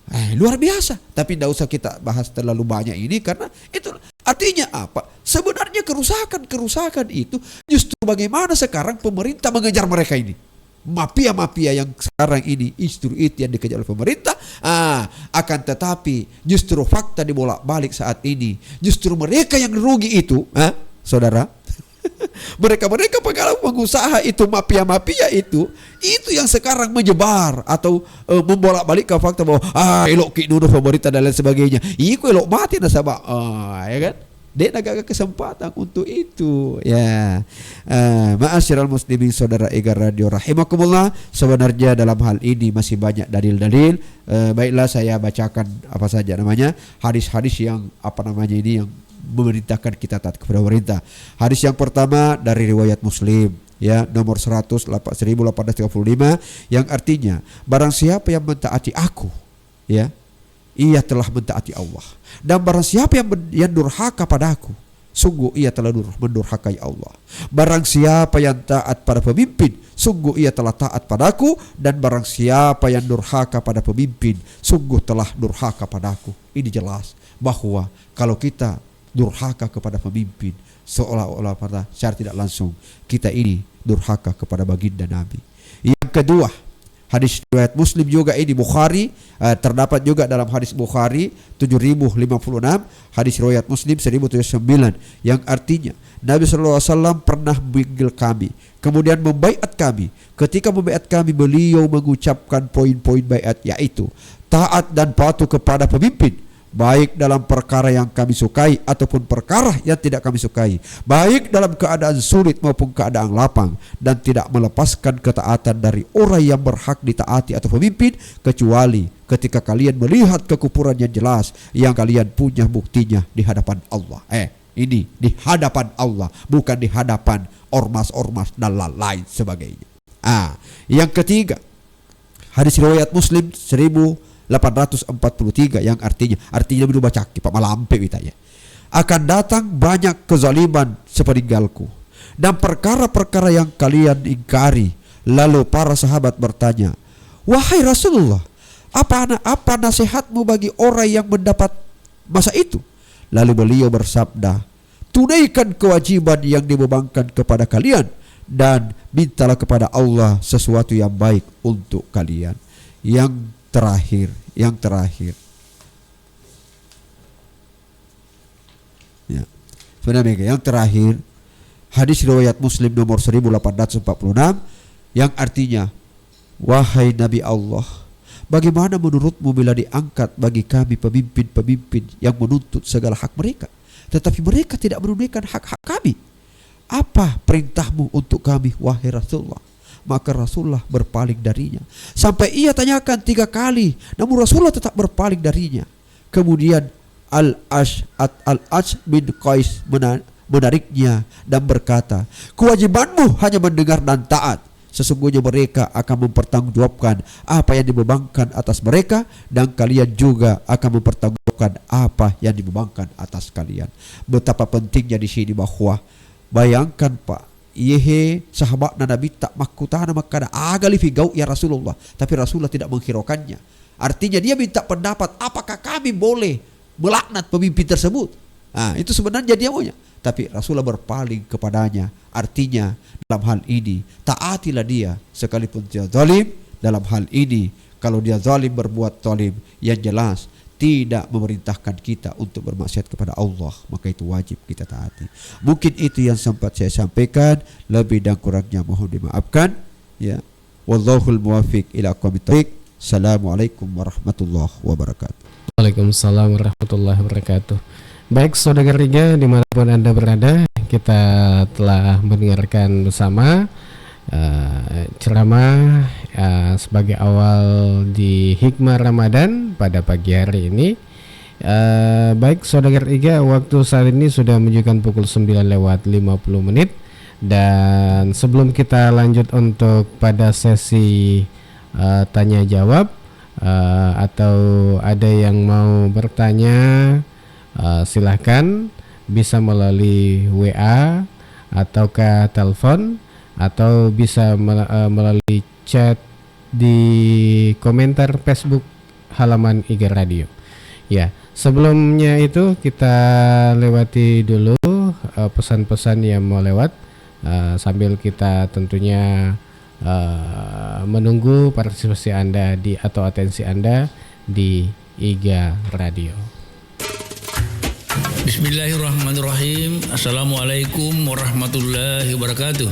Eh, luar biasa. Tapi ndak usah kita bahas terlalu banyak ini karena itu artinya apa? Sebenarnya kerusakan-kerusakan itu justru bagaimana sekarang pemerintah mengejar mereka ini. Mafia-mafia yang sekarang ini justru itu yang dikejar oleh pemerintah. Ah, akan tetapi justru fakta dibolak-balik saat ini. Justru mereka yang rugi itu, ah, saudara. Mereka-mereka pengalaman pengusaha itu, mafia-mafia itu, itu yang sekarang menyebar atau, eh, membolak-balik ke fakta bahwa, "Ah, elokki nuduh pemerintah dan lain sebagainya." Iku elok mati nasaba, ah, ya kan? Dek nagaga kesempatan untuk itu, ya. Eh, ma'asyiral muslimin, saudara Ega Radio rahimakumullah, sebenarnya dalam hal ini masih banyak dalil-dalil. Eh, baiklah, saya bacakan apa saja namanya, hadis-hadis yang apa namanya ini, yang memerintahkan kita taat kepada pemerintah. Hadis yang pertama dari riwayat Muslim, ya, nomor seratus, seribu delapan ratus tiga puluh lima, yang artinya, "Barang siapa yang mentaati aku, ya, ia telah mentaati Allah. Dan barang siapa yang men-, yang durhaka padaku, sungguh ia telah dur-, mendurhakai Allah. Barang siapa yang taat pada pemimpin, sungguh ia telah taat padaku. Dan barang siapa yang durhaka pada pemimpin, sungguh telah durhaka padaku." Ini jelas bahwa kalau kita durhaka kepada pemimpin, seolah-olah pada secara tidak langsung kita ini durhaka kepada baginda Nabi. Yang kedua, hadis riwayat Muslim juga ini, Bukhari, eh, terdapat juga dalam hadis Bukhari tujuh ribu lima puluh enam, hadis riwayat Muslim seribu tujuh ratus sembilan, yang artinya, "Nabi sallallahu alaihi wasallam pernah memanggil kami, kemudian membaiat kami. Ketika membaiat kami, beliau mengucapkan poin-poin baiat, yaitu taat dan patuh kepada pemimpin, baik dalam perkara yang kami sukai ataupun perkara yang tidak kami sukai, baik dalam keadaan sulit maupun keadaan lapang, dan tidak melepaskan ketaatan dari orang yang berhak ditaati atau pemimpin, kecuali ketika kalian melihat kekufuran yang jelas, yang kalian punya buktinya di hadapan Allah." Eh, ini di hadapan Allah, bukan di hadapan ormas-ormas dan lain-lain sebagainya. Ah, yang ketiga, hadis riwayat Muslim seribu delapan ratus empat puluh tiga, yang artinya, artinya belum baca, Pak, malampe wita ya. "Akan datang banyak kezaliman sepeninggalku dan perkara-perkara yang kalian ingkari." Lalu para sahabat bertanya, "Wahai Rasulullah, apa na-, apa nasihatmu bagi orang yang mendapat masa itu?" Lalu beliau bersabda, "Tunaikan kewajiban yang dibebankan kepada kalian dan mintalah kepada Allah sesuatu yang baik untuk kalian." Yang terakhir, yang terakhir. Ya. Sebenarnya yang terakhir, hadis riwayat Muslim nomor seribu delapan ratus empat puluh enam, yang artinya, "Wahai Nabi Allah, bagaimana menurutmu bila diangkat bagi kami pemimpin-pemimpin yang menuntut segala hak mereka, tetapi mereka tidak menunaikan hak-hak kami? Apa perintahmu untuk kami, wahai Rasulullah?" Maka Rasulullah berpaling darinya. Sampai ia tanyakan tiga kali, namun Rasulullah tetap berpaling darinya. Kemudian Al-Ash-, At-, Al-Ash bin Qais mena-, menariknya dan berkata, "Kewajibanmu hanya mendengar dan taat. Sesungguhnya mereka akan mempertanggungjawabkan apa yang dibebankan atas mereka, dan kalian juga akan mempertanggungjawabkan apa yang dibebankan atas kalian." Betapa pentingnya di sini bahwa, bayangkan, Pak, iyehe sahabatna Nabitta makkutana makkada, "Aga lifi gau ya Rasulullah?" Tapi Rasulullah tidak menghiraukannya. Artinya dia minta pendapat, apakah kami boleh melaknat pemimpin tersebut? Ah, itu sebenarnya dia maunya. Tapi Rasulullah berpaling kepadanya. Artinya, dalam hal ini, taatilah dia sekalipun dia zalim. Dalam hal ini, kalau dia zalim, berbuat zalim, yang jelas tidak memerintahkan kita untuk bermaksiat kepada Allah, maka itu wajib kita taati. Mungkin itu yang sempat saya sampaikan, lebih dan kurangnya mohon dimaafkan. Ya. Wallahul muwaffiq ila aqwamit thariq. Assalamualaikum warahmatullahi wabarakatuh. Waalaikumsalam warahmatullahi wabarakatuh. Baik, saudara Riga, dimanapun Anda berada, kita telah mendengarkan bersama, eh, ceramah, eh, sebagai awal di hikmah Ramadan pada pagi hari ini. Eh, baik, saudara Riga, waktu saat ini sudah menunjukkan pukul sembilan lewat lima puluh menit. Dan sebelum kita lanjut untuk pada sesi, eh, tanya jawab, eh, atau ada yang mau bertanya, eh, silahkan bisa melalui W A ataukah telepon, atau bisa mel-, eh, melalui chat di komentar Facebook halaman I G Radio. Ya, sebelumnya itu kita lewati dulu, eh, pesan-pesan yang mau lewat, eh, sambil kita tentunya, eh, menunggu partisipasi Anda di, atau atensi Anda di I G Radio. Bismillahirrahmanirrahim. Assalamualaikum warahmatullahi wabarakatuh.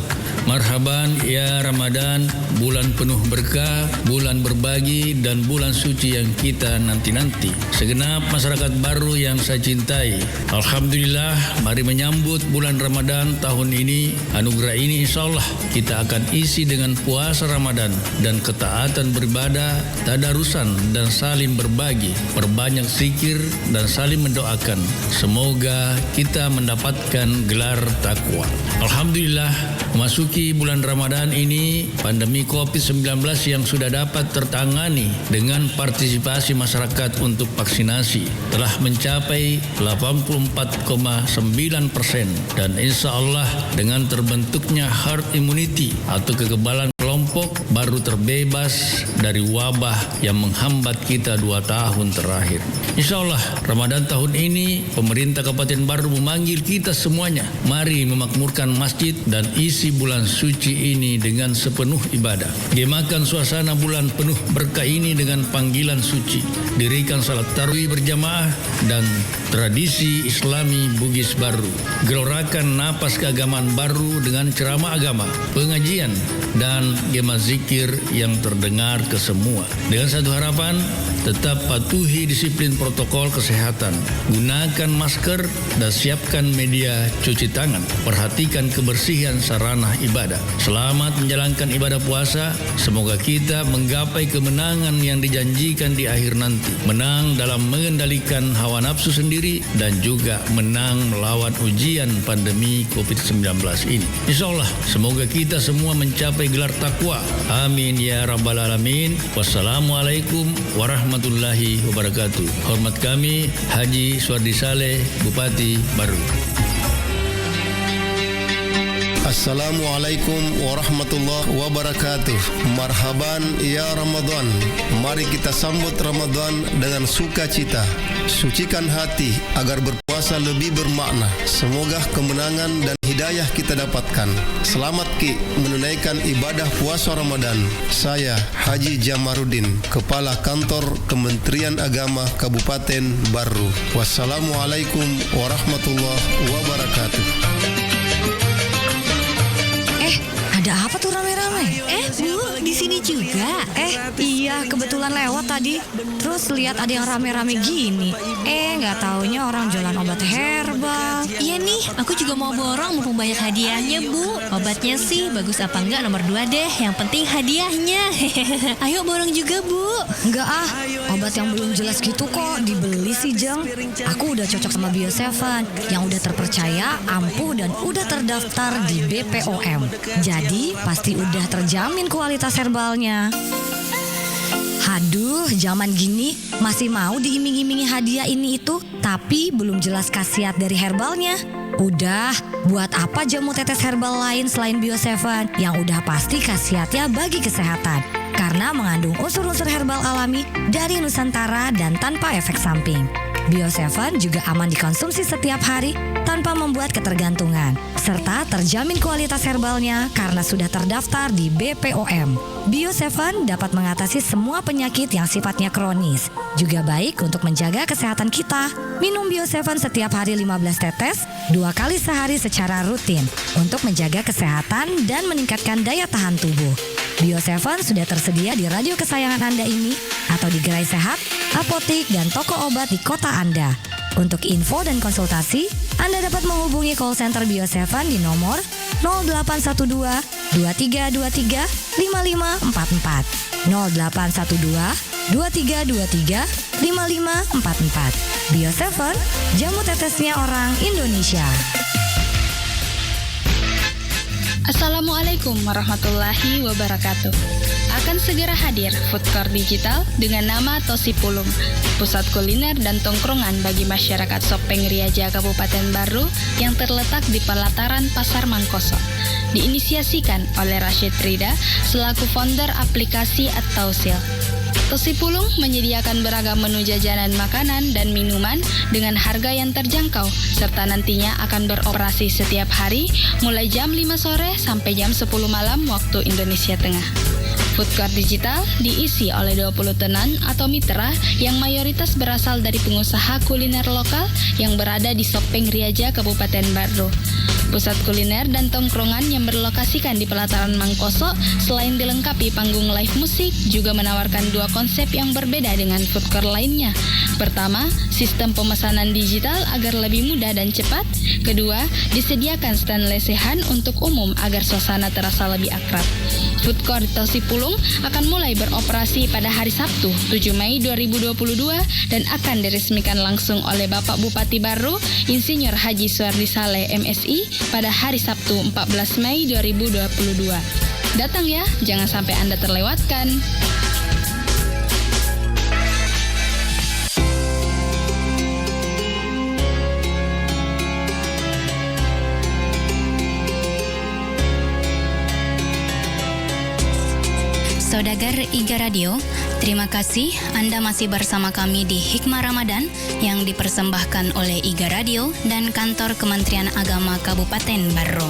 Marhaban ya Ramadan, bulan penuh berkah, bulan berbagi, dan bulan suci yang kita nanti-nanti. Segenap masyarakat Barru yang saya cintai, alhamdulillah, mari menyambut bulan Ramadan tahun ini. Anugerah ini, insya Allah, kita akan isi dengan puasa Ramadan dan ketaatan beribadah, tadarusan, dan saling berbagi, perbanyak zikir, dan saling mendoakan. Semoga kita mendapatkan gelar takwa. Alhamdulillah, memasuki bulan Ramadan ini, pandemi covid sembilan belas yang sudah dapat tertangani dengan partisipasi masyarakat untuk vaksinasi telah mencapai delapan puluh empat koma sembilan persen, dan insya Allah, dengan terbentuknya herd immunity atau kekebalan kelompok, baru terbebas dari wabah yang menghambat kita dua tahun terakhir. Insya Allah, Ramadan tahun ini, pemerintah Kabupaten Barru memanggil kita semuanya, mari memakmurkan masjid dan isi bulan suci ini dengan sepenuh ibadah. Gemakan suasana bulan penuh berkah ini dengan panggilan suci. Dirikan salat tarwih berjamaah dan tradisi Islami Bugis Barru. Gelorakan napas keagamaan Barru dengan ceramah agama, pengajian, dan gema zikir yang terdengar ke semua. Dengan satu harapan, tetap patuhi disiplin protokol kesehatan. Gunakan masker dan siapkan media cuci tangan. Perhatikan kebersihan sarana ibadah. Selamat menjalankan ibadah puasa. Semoga kita menggapai kemenangan yang dijanjikan di akhir nanti. Menang dalam mengendalikan hawa nafsu sendiri dan juga menang melawan ujian pandemi covid sembilan belas ini. Insya Allah, semoga kita semua mencapai gelar takwa. Amin ya rabbal alamin. Wassalamualaikum warahmatullahi wabarakatuh. Hormat kami, Haji Suwardi Saleh, Bupati Barru. Assalamualaikum warahmatullahi wabarakatuh. Marhaban ya Ramadan. Mari kita sambut Ramadan dengan sukacita. Sucikan hati agar berpuasa lebih bermakna. Semoga kemenangan dan hidayah kita dapatkan. Selamat ki menunaikan ibadah puasa Ramadan. Saya Haji Jamaruddin, Kepala Kantor Kementerian Agama Kabupaten Barru. Wassalamualaikum warahmatullahi wabarakatuh. Eh, ada apa tuh rame-rame? Eh, Bu, di sini juga. Eh, iya, kebetulan lewat tadi. Terus lihat ada yang rame-rame gini. Eh, nggak taunya orang jualan obat herbal. Iya nih, aku juga mau borong mumpung banyak hadiahnya, Bu. Obatnya sih bagus apa enggak nomor dua deh, yang penting hadiahnya. Ayo borong juga, Bu. Enggak ah, obat yang belum jelas gitu kok dibeli sih, Jeng. Aku udah cocok sama Bio Seven, yang udah terpercaya, ampuh, dan udah terdaftar di B P O M. Jadi, pasti udah terjamin kualitas herbalnya. Haduh, zaman gini masih mau diiming-imingi hadiah ini itu, tapi belum jelas khasiat dari herbalnya. Udah, buat apa jamu tetes herbal lain selain Bio Seven yang udah pasti khasiatnya bagi kesehatan? Karena mengandung unsur-unsur herbal alami dari Nusantara dan tanpa efek samping. Bio Seven juga aman dikonsumsi setiap hari tanpa membuat ketergantungan, serta terjamin kualitas herbalnya karena sudah terdaftar di B P O M. Bio Seven dapat mengatasi semua penyakit yang sifatnya kronis. Juga baik untuk menjaga kesehatan kita. Minum Bio Seven setiap hari lima belas tetes, dua kali sehari secara rutin untuk menjaga kesehatan dan meningkatkan daya tahan tubuh. Bio Seven sudah tersedia di radio kesayangan Anda ini atau di gerai sehat, apotik, dan toko obat di kota Anda. Untuk info dan konsultasi, Anda dapat menghubungi call center Bio Seven di nomor nol delapan satu dua, dua tiga dua tiga, lima lima empat empat, nol delapan satu dua, dua tiga dua tiga, lima lima empat empat. Bio Seven, jamu tetesnya orang Indonesia. Assalamualaikum warahmatullahi wabarakatuh. Akan segera hadir food court digital dengan nama Tosi Pulung, pusat kuliner dan tongkrongan bagi masyarakat Soppeng Riaja, Kabupaten Barru, yang terletak di pelataran Pasar Mangkoso. Diinisiasikan oleh Rashid Rida selaku founder aplikasi At-Tausil. Tosi Pulung menyediakan beragam menu jajanan makanan dan minuman dengan harga yang terjangkau, serta nantinya akan beroperasi setiap hari mulai jam lima sore sampai jam sepuluh malam waktu Indonesia Tengah. Food court digital diisi oleh dua puluh tenan atau mitra yang mayoritas berasal dari pengusaha kuliner lokal yang berada di Soppeng Riaja, Kabupaten Barru. Pusat kuliner dan tongkrongan yang berlokasikan di pelataran Mangkoso selain dilengkapi panggung live musik, juga menawarkan dua konsep yang berbeda dengan food court lainnya. Pertama, sistem pemesanan digital agar lebih mudah dan cepat. Kedua, disediakan stand lesehan untuk umum agar suasana terasa lebih akrab. Food Court Tosi Pulung akan mulai beroperasi pada hari Sabtu, tujuh Mei dua ribu dua puluh dua, dan akan diresmikan langsung oleh Bapak Bupati Barru, Insinyur Haji Suardi Saleh, M Si, pada hari Sabtu, empat belas Mei dua ribu dua puluh dua. Datang ya, jangan sampai Anda terlewatkan. Saudagar Iga Radio, terima kasih Anda masih bersama kami di Hikmah Ramadan yang dipersembahkan oleh Iga Radio dan Kantor Kementerian Agama Kabupaten Barru,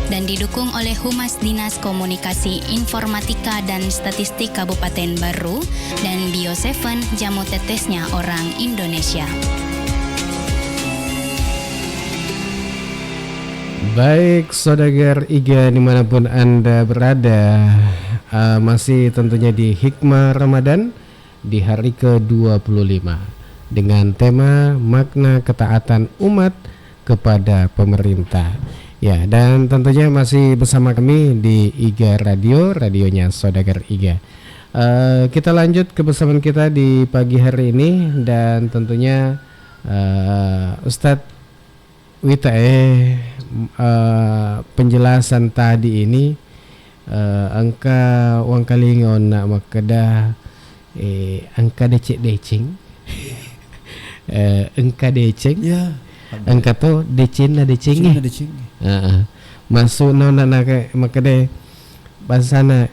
dan didukung oleh Humas Dinas Komunikasi, Informatika, dan Statistik Kabupaten Barru dan Bio Seven, jamu tetesnya orang Indonesia. Baik, saudagar Iga dimanapun Anda berada, eh, masih tentunya di Hikmah Ramadan di hari kedua puluh lima dengan tema makna ketaatan umat kepada pemerintah. Ya, dan tentunya masih bersama kami di Iga Radio, radionya Saudagar Iga. Eh, kita lanjut kebersamaan kita di pagi hari ini dan tentunya, eh, Ustadz Wita, eh, m-, eh, penjelasan tadi ini, eh, engka wangkalinga onna makkeda, eh, engka deceng-deceng. Eh, engka deceng. Ya, engka to decenna deceng. Decenna deceng. Heeh. Maksudna na, na, ke-, makkeda bangsana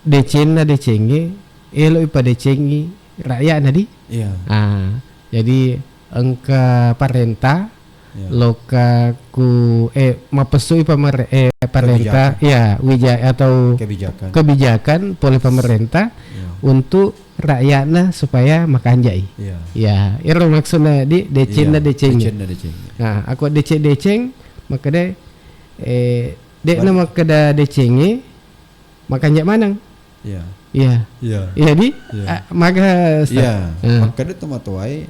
decenna decengnge, elo ipadecengi rakyatna di. Iya. Ah, jadi engka parenta, iya, loka ku, eh, mapessui pamere-, eh, parenta, kebijakan, iya, wija-, atau kebijakan, kebijakan pole pemerintah, iya, untuk rakyatna supaya makanjai. Iya. Ya, ero maksudna di decenna, iya, decengnge. Decenna decengnge. Nah, aku deceng-deceng, makkeda, eh, de'na makkeda decengnge, makanja maneng. Iya. Iya. Iya. Iya, di? Iya. Ah, maga, Ustaz. Iya. Ah. Makkeda tomatoae,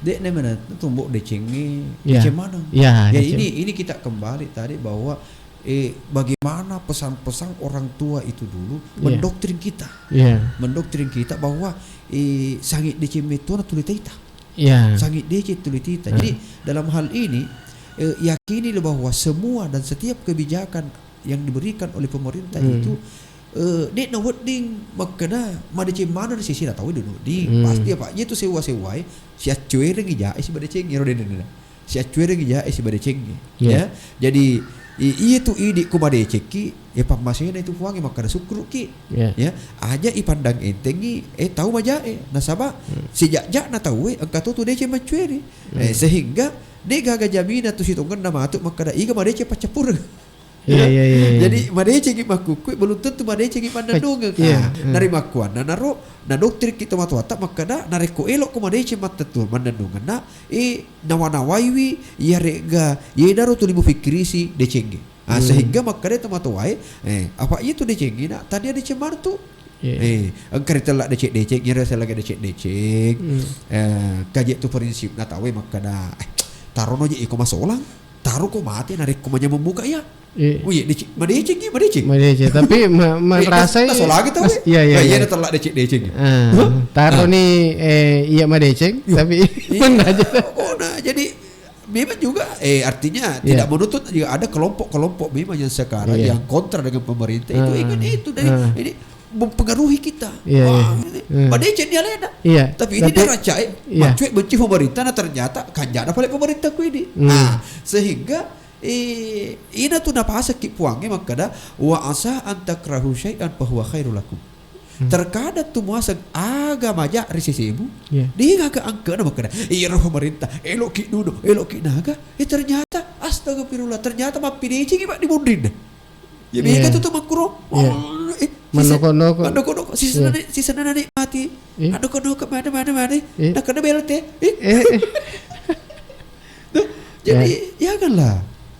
de'na mana tumbuk decengnge, iya, deceng maneng. Iya, ya, deceng. Ini, ini kita kembali tadi bahwa, eh, bagaimana pesan-pesan orang tua itu dulu, iya, mendoktrin kita. Iya. Mendoktrin kita bahwa, eh, sangi deceng metona tuli taita. Iya. Sangi deceng tuli taita. Ah. Jadi, dalam hal ini, eh, yakinilah bahwa semua dan setiap kebijakan yang diberikan oleh pemerintah, hmm, itu, eh, de'na wedding makkeda madeceng maneng sisi na tau, de' wedding. Hmm. Pasti apa? Iya tu sewa-sewae, siaccuerengi jae sibadecengi, ero de', de', de'. Siaccuerengi jae sibadecengi. Iya. Ya. Jadi, i-, iya tu idi ku madecekki, ya pammasena itu puangnge makkeda sukkuruki. Iya. Ya. Aja ipandang entengi, eh, tau majae. Nasaba, hmm, sijak-jakna taue, engka to tu deceng maccueri. Eh, hmm, sehingga de' gaga jaminan tu sitongenna matu makkeda, iga madeceng paccappureng. Iya, iya, iya, iya. Jadi, madecengi makkukkue, belum tentu madecengi mannennungeng. Iya, ah, iya. Narimakkuannanaro, nadoktrikki tomatoatta makkeda, narekko elokko madeceng mattettu mannennungenna, eh, nawa-nawaiwi, iyare'ga, yenaro tuli mupikkirisi decengnge. Ah, hmm, sehingga makkeda tomatoae, eh, apa iya tu decengnge, na, tania deceng maneng tu. Iya. Eh, engka ritella deceng-deceng, iyaro selagi deceng-deceng. Hmm. Eh, kaje tu prinsipna tauwe makkeda, eh, tarono je iko masolang, taroko mate narekko manyameng muka iya. Iya. Oh iya, deceng, madeceng iya, madeceng. Madeceng, tapi ma-, eh, marasai nas-, nasolagi tauwe. Iya, iya, nah, iya, iya, natella deceng-deceng. Ah, hah? Taro ni, eh, iya madeceng, iya, tapi iya, mendaja. Oh, nah, jadi memang juga, eh, artinya, iya, tidak menuntut juga, ada kelompok-kelompok memang yang sekarang, iya, yang kontra dengan pemerintah itu, ah, ingin itu dari, ah, ini mempengaruhi kita. Iya, wah, iya, ini, hmm, madeceng ni alena. Iya, tapi ini tapi dia raca, eh, iya, maccuek benci pemerintah, nah, ternyata kanjana pale pemerintah ku ini. Hmm. Nah, sehingga, eh, ina tu napasakki puangnge makkeda, "Wa asa an takrahu syai'an fahuwa khairul lakum." Hmm. Terkadang tu muaseng aga maja ri sesemu, iya, de gaga angkena makkeda, "Iyaro pemerintah, eloki nuno, eloki naga." Eh, ternyata, astagfirullah, ternyata mappidecengi, Pak, di munrinna. Ya, iya, mega tu, tu makkuro. Iya. Oh, eh, sise-, mannoko-noko. Mannoko-noko. Sisena, iya, ni-, sisena ni mati. Iya. Mannoko-noko, mana, mana, mana. Iya. Nah, kena B L T. Eh. Eh, eh. Tuh, jadi, iya, janganlah.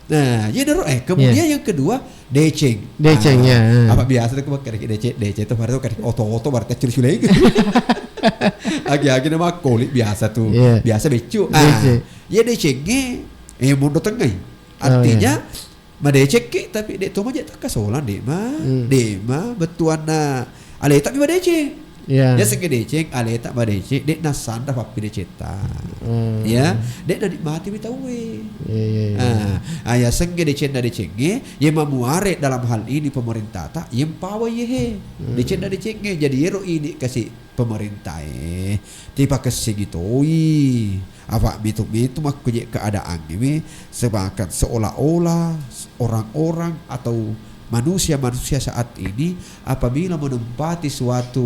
Nah, iya, daro, eh, kemudian, iya, yang kedua, deceng. Deceng, ah, iya, iya. Apa biasa tu, kemarin deceng, deceng tu, baru tu, oto-oto, baru tu, curi-curi. Agi-agi nama koli biasa tu. Iya. Biasa becu. Ah, deceng. Iya, deceng, eh, eh, mondo tengai. Oh, iya. Artinya, madecekki, tapi de to maja takkasolang, de ma, hmm, de ma, bettuanna aleta mi madeceng. Iya. Ya, sengge deceng, aleta madeceng, de nassandra pappidecetta. Hmm. Ya, de nanikmati mi tauwe. Iya, iya, iya. Ah, ah, ya, sengge decenna decengnge, ye mamuare dalam hal ini pemerintah ta, ye mpawa ye he. Hmm. Decenna decengnge, jadi yero ini kasi pemerintah e, tipakessingi toi. Apa mitu-mitu makko je keadaangnge mi, seakan seolah-olah orang-orang atau manusia-manusia saat ini apabila menempati suatu,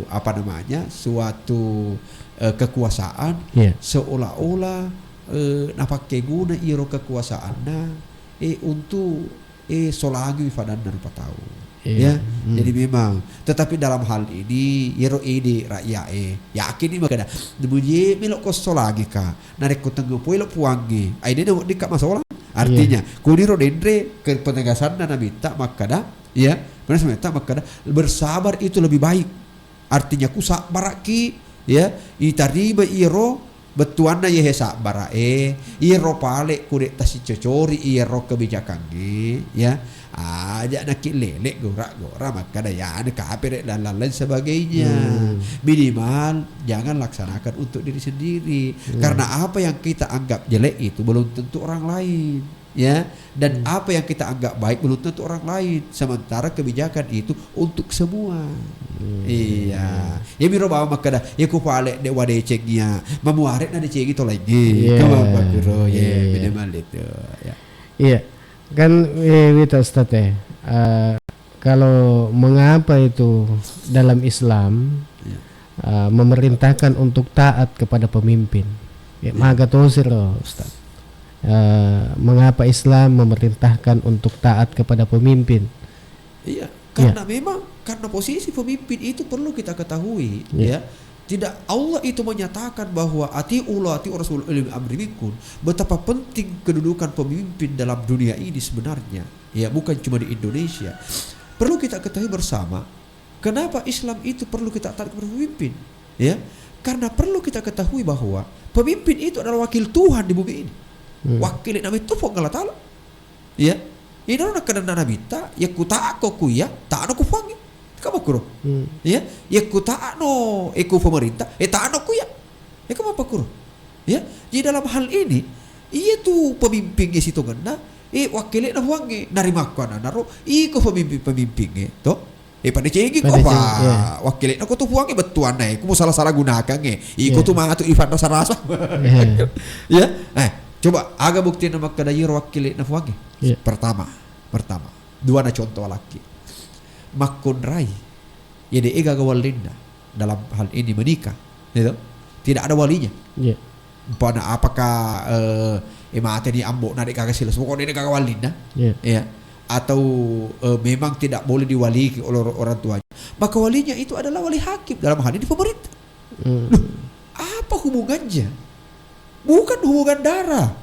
apa namanya, suatu, eh, kekuasaan, iya, seolah-olah, eh, napakkeguna iyaro kekuasaanna, eh, untuk eh, solangiwi fadanna rupa tau. Iya. Ya, hmm, jadi memang, tetapi dalam hal ini, yero idi rakyat e, yakin ni makkeda, "Muji melo ko solangi ka, narekko tengnga poi lo puangnge, ai de na wedding ka masolang." Iya. Artinya, kuniro denre ke penegasanna namitta makkeda, ya, penegasanna namitta makkeda, bersabar itu lebih baik. Artinya, ku sabbaraki, ya, itarima iyaro bettuanna iyahe sabbara e, iyaro pale ku de tasicocori iyaro kebijakangnge, ya, aja naki lele gora-gora makkeda, ya, anu kapere dan lain-lain sebagainya. Hmm. Minimal jangan laksanakan untuk diri sendiri. Hmm. Karena apa yang kita anggap jelek itu belum tentu orang lain. Ya, dan, hmm, apa yang kita anggap baik belum tentu orang lain, sementara kebijakan itu untuk semua. Hmm. Iya. Ya, miro bawa makkeda, ya, ku pale de wadeceng ya, mamuare na decengi to laingnge. Iya. Kemang pakuro, ya, iya, iya, beda malih tu. Ya. Iya. Kan, eh, wita Ustaz, eh, eh, kalau mengapa itu dalam Islam, eh, memerintahkan untuk taat kepada pemimpin? Ya, maga tosir, Ustaz. Eh, mengapa Islam memerintahkan untuk taat kepada pemimpin? Iya, karena memang, karena posisi pemimpin itu perlu kita ketahui, ya. Tidak, Allah itu menyatakan bahwa "Atiullah, atiur rasul, ulil amri minkum." Betapa penting kedudukan pemimpin dalam dunia ini sebenarnya. Ya, bukan cuma di Indonesia. Perlu kita ketahui bersama, kenapa Islam itu perlu kita taat kepada pemimpin. Ya, karena perlu kita ketahui bahwa pemimpin itu adalah wakil Tuhan di bumi ini. Wakil Nabi itu Puang Allah Ta'ala. Iya. Ina nakkeda Nabitta, "Yakku taatko ku iya, taatno ku Puangnge." Kan makkuro. Iya. "Yakku taatno, eh, ku pemerintah, eh, taatno ku iya." Eh, kan makkuro. Ya, jadi dalam hal ini, iya tu pemimpin, eh, sitongenna, eh, wakilena Puangnge, narimakko ananaro, iko pemimpin-pemimpingnge, to? Eh, pada cenggi ko, Pak. Wakilena ko tu Puangnge bettuanna, eh, ku mu salah-salah gunakangnge. Iko tu matu ifanna sarasa. Ya, eh, coba aga buktina makkeda iyaro wakilena Puangnge? Pertama, pertama. Duana contoh alakki. Makkonrai. Ya, de' gaga wallinna dalam hal ini menikah, gitu. Tidak ada walinya. Umpana apakah, eh, eh, mateni ambo'na, de' gaga silas, pokoknya de' gaga wallinna. Ya. Atau, eh, memang tidak boleh diwali oleh or-, orang tuanya. Maka walinya itu adalah wali hakim, dalam hal ini pemerintah. Loh, apa hubungannya? Bukan hubungan darah.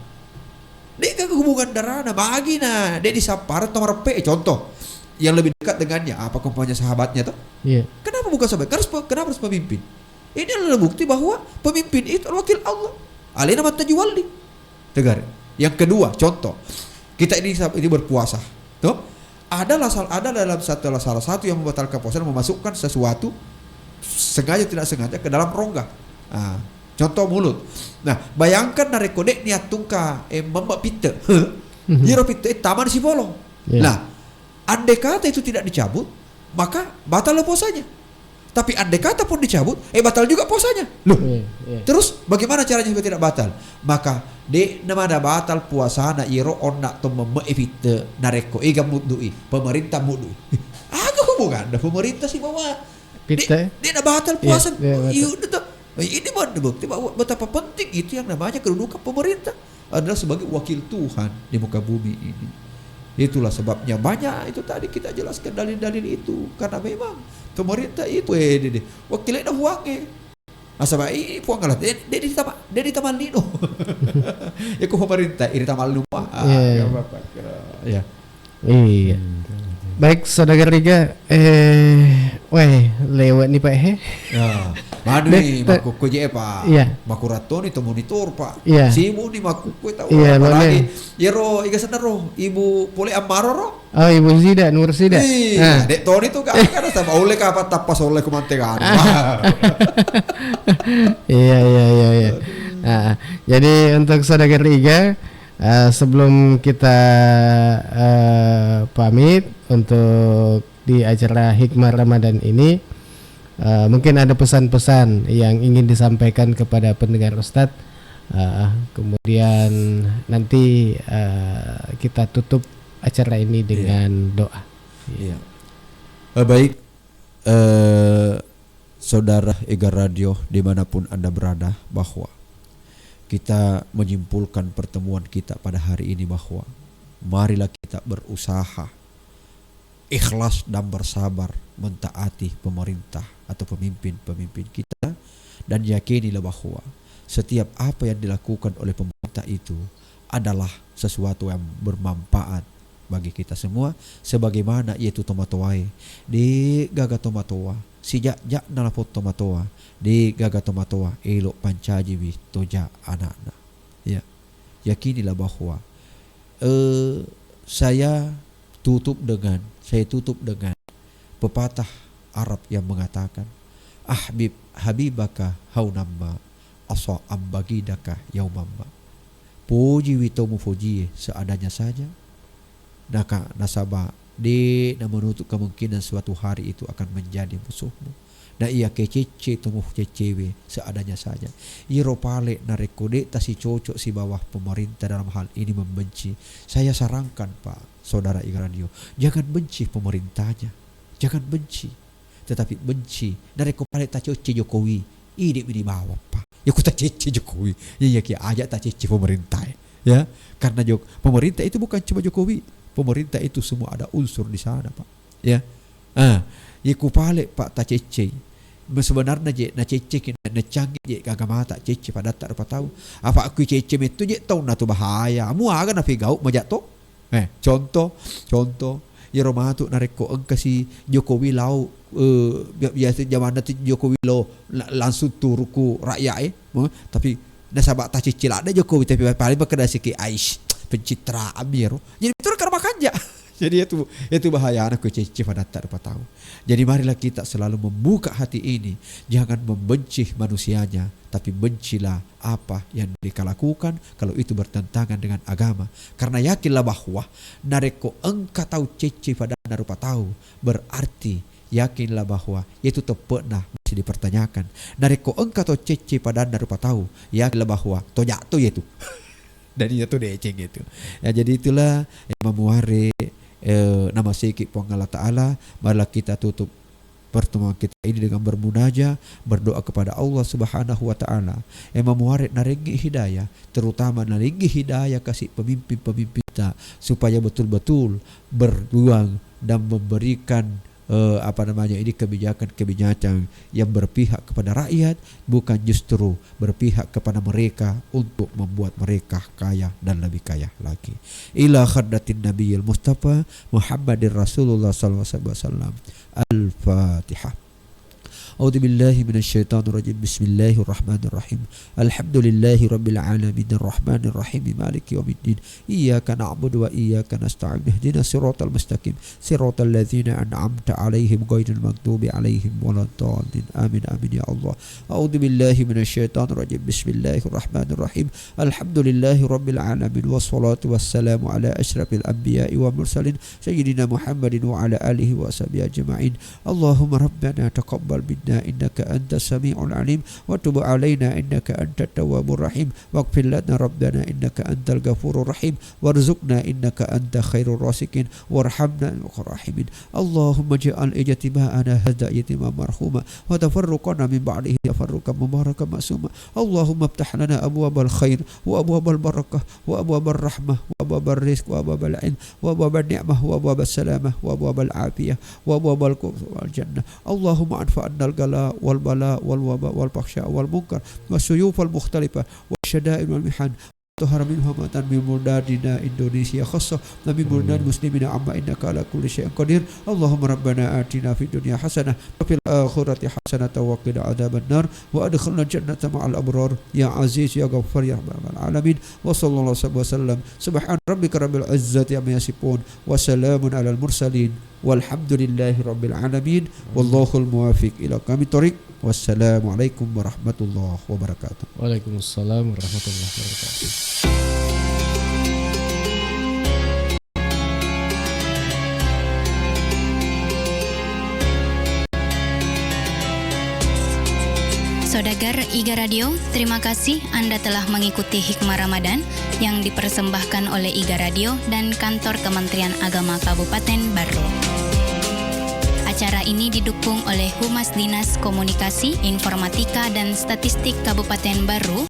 De' gaga hubungan darahna, magi na de' disappareng to mareppe', eh, contoh. Yang lebih dekat dengannya, apa umpamanya sahabatnya toh? Iya. Kenapa bukan sahabat? Kenapa harus pe-, kenapa harus pemimpin? Ini adalah bukti bahwa pemimpin itu adalah wakil Allah. Alena matteju walli. Tegar. Yang kedua, contoh. Kita ini sa-, ini berpuasa. Toh? Adalah sal-, ada dalam satu, salah satu yang membatalkan puasa dan memasukkan sesuatu sengaja tidak sengaja ke dalam rongga. Ah, contoh mulut. Nah, bayangkan narekko de' niattungka, eh, memme' pitte'. Iyaro pitte' e tama sipolo. Iya. Nah, andai kata itu tidak dicabut, maka batal puasanya. Tapi andai kata pun dicabut, eh, batal juga puasanya. Loh, terus bagaimana caranya supaya tidak batal? Maka de' namada batal puasana iyaro onna to memme' e pitte' narekko ega muddu'i, pemerintah muddu'i. Aga hubunganna pemerintah sibawa Pitte'? De', de' nabatal puasa. Iya, iya, betul. Ini bukti bahwa betapa penting itu yang namanya kedudukan pemerintah adalah sebagai wakil Tuhan di muka bumi ini. Itulah sebabnya banyak itu tadi kita jelaskan dalil-dalil itu. Karena memang pemerintah itu, eh, de', de', wakilnya Puangnge. Nasaba' i Puang Allah, de', de' ditama-, de' ditamallino. Iko pemerintah, iri tamallino. Ah, iya, iya. Ya. Iya. Baik, Saudara Riga, eh, weh, lewat nih, Pak, he. Ya. Manu nih, makkukku je, Pak. Iya. Makuratto nih to monitor, Pak. Iya. Simu nih makkukku tau. Iya, apalagi iyaro iga senna ro, Ibu pole Ammaro ro. Oh, Ibu Sida, Nur Sida. Iya, de' toni tu kan, kan sama oleh kapan tappa soleh ku mantegana. Iya, iya, iya, iya. Ah, jadi untuk Saudara Riga, Eh, sebelum kita, eh, pamit untuk di acara Hikmah Ramadan ini, eh, mungkin ada pesan-pesan yang ingin disampaikan kepada pendengar Ustadz. Eh, kemudian nanti, eh, kita tutup acara ini dengan doa. Iya. Eh, baik, eh, Saudara Ega Radio dimanapun Anda berada, bahwa kita menyimpulkan pertemuan kita pada hari ini bahwa marilah kita berusaha ikhlas dan bersabar mentaati pemerintah atau pemimpin-pemimpin kita, dan yakinilah bahwa setiap apa yang dilakukan oleh pemerintah itu adalah sesuatu yang bermanfaat bagi kita semua, sebagaimana iyatu tomatoae, de' gaga tomatoa, sijak-jakna lapong tomatoa, de' gaga tomatoa elo' pancajiwi toja' anakna. Ya, yakinilah bahwa, eh, saya tutup dengan, saya tutup dengan pepatah Arab yang mengatakan, "Ahbib habibaka haunamma asa ambagidaka yaumamma." Pojiwi to mupojie seadanya saja, naka nasaba De'na menutup kemungkinan suatu hari itu akan menjadi musuhmu. Na iya kececce to muceccewe seadanya saja. Iyaro pale narekko de' tasicocok sibawa pemerintah dalam hal ini membenci, saya sarankan, Pak, Saudara Iga Radio, jangan benci pemerintahnya. Jangan benci. Tetapi benci. Narekko pale tacocce Jokowi, ide'mi dibawa, Pak. Ya ku tacecce Jokowi. Ya, ya, ki aja tacecce pemerintah, ya. Ya, karena Jok-, pemerintah itu bukan cuma Jokowi. Pemerintah itu semua ada unsur di sana, Pak. Ya. Ah, ya ku pale, Pak, tacecce. Sebenarnya je, nacecceki, na-, nacanggi je, gaga mata, cecce padatta rupa tau. Apa ku cecce mettu je tau na tu bahaya. Mu aga na pegau maja to? Eh, contoh, contoh, iyaro matu narekko engkasi Jokowi lao, eh, bia-, biasa jamanna tu Jokowi lao la-, langsung turu ku rakyat e, eh, tapi nasaba tacicci ladde Jokowi, tapi paling makkeda siki, "Aish, pencitraan mi iyaro." Jadi betul karena makanja. Jadi itu, itu bahayana ku cecce padatta rupa tau. Jadi marilah kita selalu membuka hati ini, jangan membenci manusianya, tapi bencilah apa yang mereka lakukan kalau itu bertentangan dengan agama. Karena yakinlah bahwa narekko engka tau cecce padanna rupa tau, berarti yakinlah bahwa itu teppe'na masih dipertanyakan. Narekko engka tau cecce padanna rupa tau, yakinlah bahwa tojak to itu. Dan itu deceng itu. Ya, jadi itulah yang memuare, eh, nama siki Puang Allah Ta'ala. Marilah kita tutup pertemuan kita ini dengan bermunajah, berdoa kepada Allah Subhanahu wa Ta'ala. Yang memuare narengi hidayah, terutama narengi hidayah kasih pemimpin-pemimpin kita, supaya betul-betul berjuang dan memberikan, eh, apa namanya ini, kebijakan-kebijakan yang berpihak kepada rakyat, bukan justru berpihak kepada mereka untuk membuat mereka kaya dan lebih kaya lagi. Ila hadratin Nabiyil Mustafa Muhammadir Rasulullah sallallahu alaihi wasallam. Al-Fatihah. أعوذ بالله من الشيطان الرجيم. بسم الله الرحمن الرحيم. الحمد لله رب العالمين. الرحمن الرحيم. مالك يوم الدين. إياك نعبد وإياك نستعين. اهدنا الصراط المستقيم. صراط الذين أنعمت عليهم غير المغضوب عليهم ولا الضالين. آمين، آمين يا الله. أعوذ بالله من الشيطان الرجيم. بسم الله الرحمن الرحيم. الحمد لله رب العالمين. والصلاة والسلام على أشرف الأنبياء والمرسلين. سيدنا محمد وعلى آله وصحبه أجمعين. اللهم ربنا تقبل منا إنك أنت السميع العليم، وتب علينا إنك أنت التواب الرحيم، واغفر لنا ربنا إنك أنت الغفور الرحيم، وارزقنا إنك أنت خير الرازقين، وارحمنا يا أرحم الراحمين. اللهم اجعل اجتماعنا هذا اجتماعا مرحوما، وتفرقنا من بعده تفرقا مباركا معصوما. اللهم افتح لنا أبواب الخير وأبواب البركة وأبواب الرحمة وأبواب الرزق وأبواب العلم وأبواب النعمة وأبواب السلامة وأبواب العافية وأبواب الكفر والجنة. اللهم ادفع عنا الغلاء والبلاء والوباء والفحشاء والمنكر والسيوف المختلفة والشدائد والمحن. طهر منها ما من بلداننا إندونيسيا خاصة ومن بلدان المسلمين عامة إنك على كل شيء قدير. اللهم ربنا آتنا في الدنيا حسنة وفي الآخرة حسنة وقنا عذاب النار وأدخلنا الجنة مع الأبرار يا عزيز يا غفار يا رب العالمين. وصلى الله وسلم. سبحان ربك رب العزة عما يصفون وسلام على المرسلين والحمد لله رب العالمين. والله الموفق إلى أقوم الطريق. والسلام عليكم ورحمة الله وبركاته. Waalaikumsalam warahmatullahi wabarakatuh. Saudagar Iga Radio, terima kasih Anda telah mengikuti Hikmah Ramadan yang dipersembahkan oleh Iga Radio dan Kantor Kementerian Agama Kabupaten Barru. Acara ini didukung oleh Humas Dinas Komunikasi, Informatika, dan Statistik Kabupaten Barru.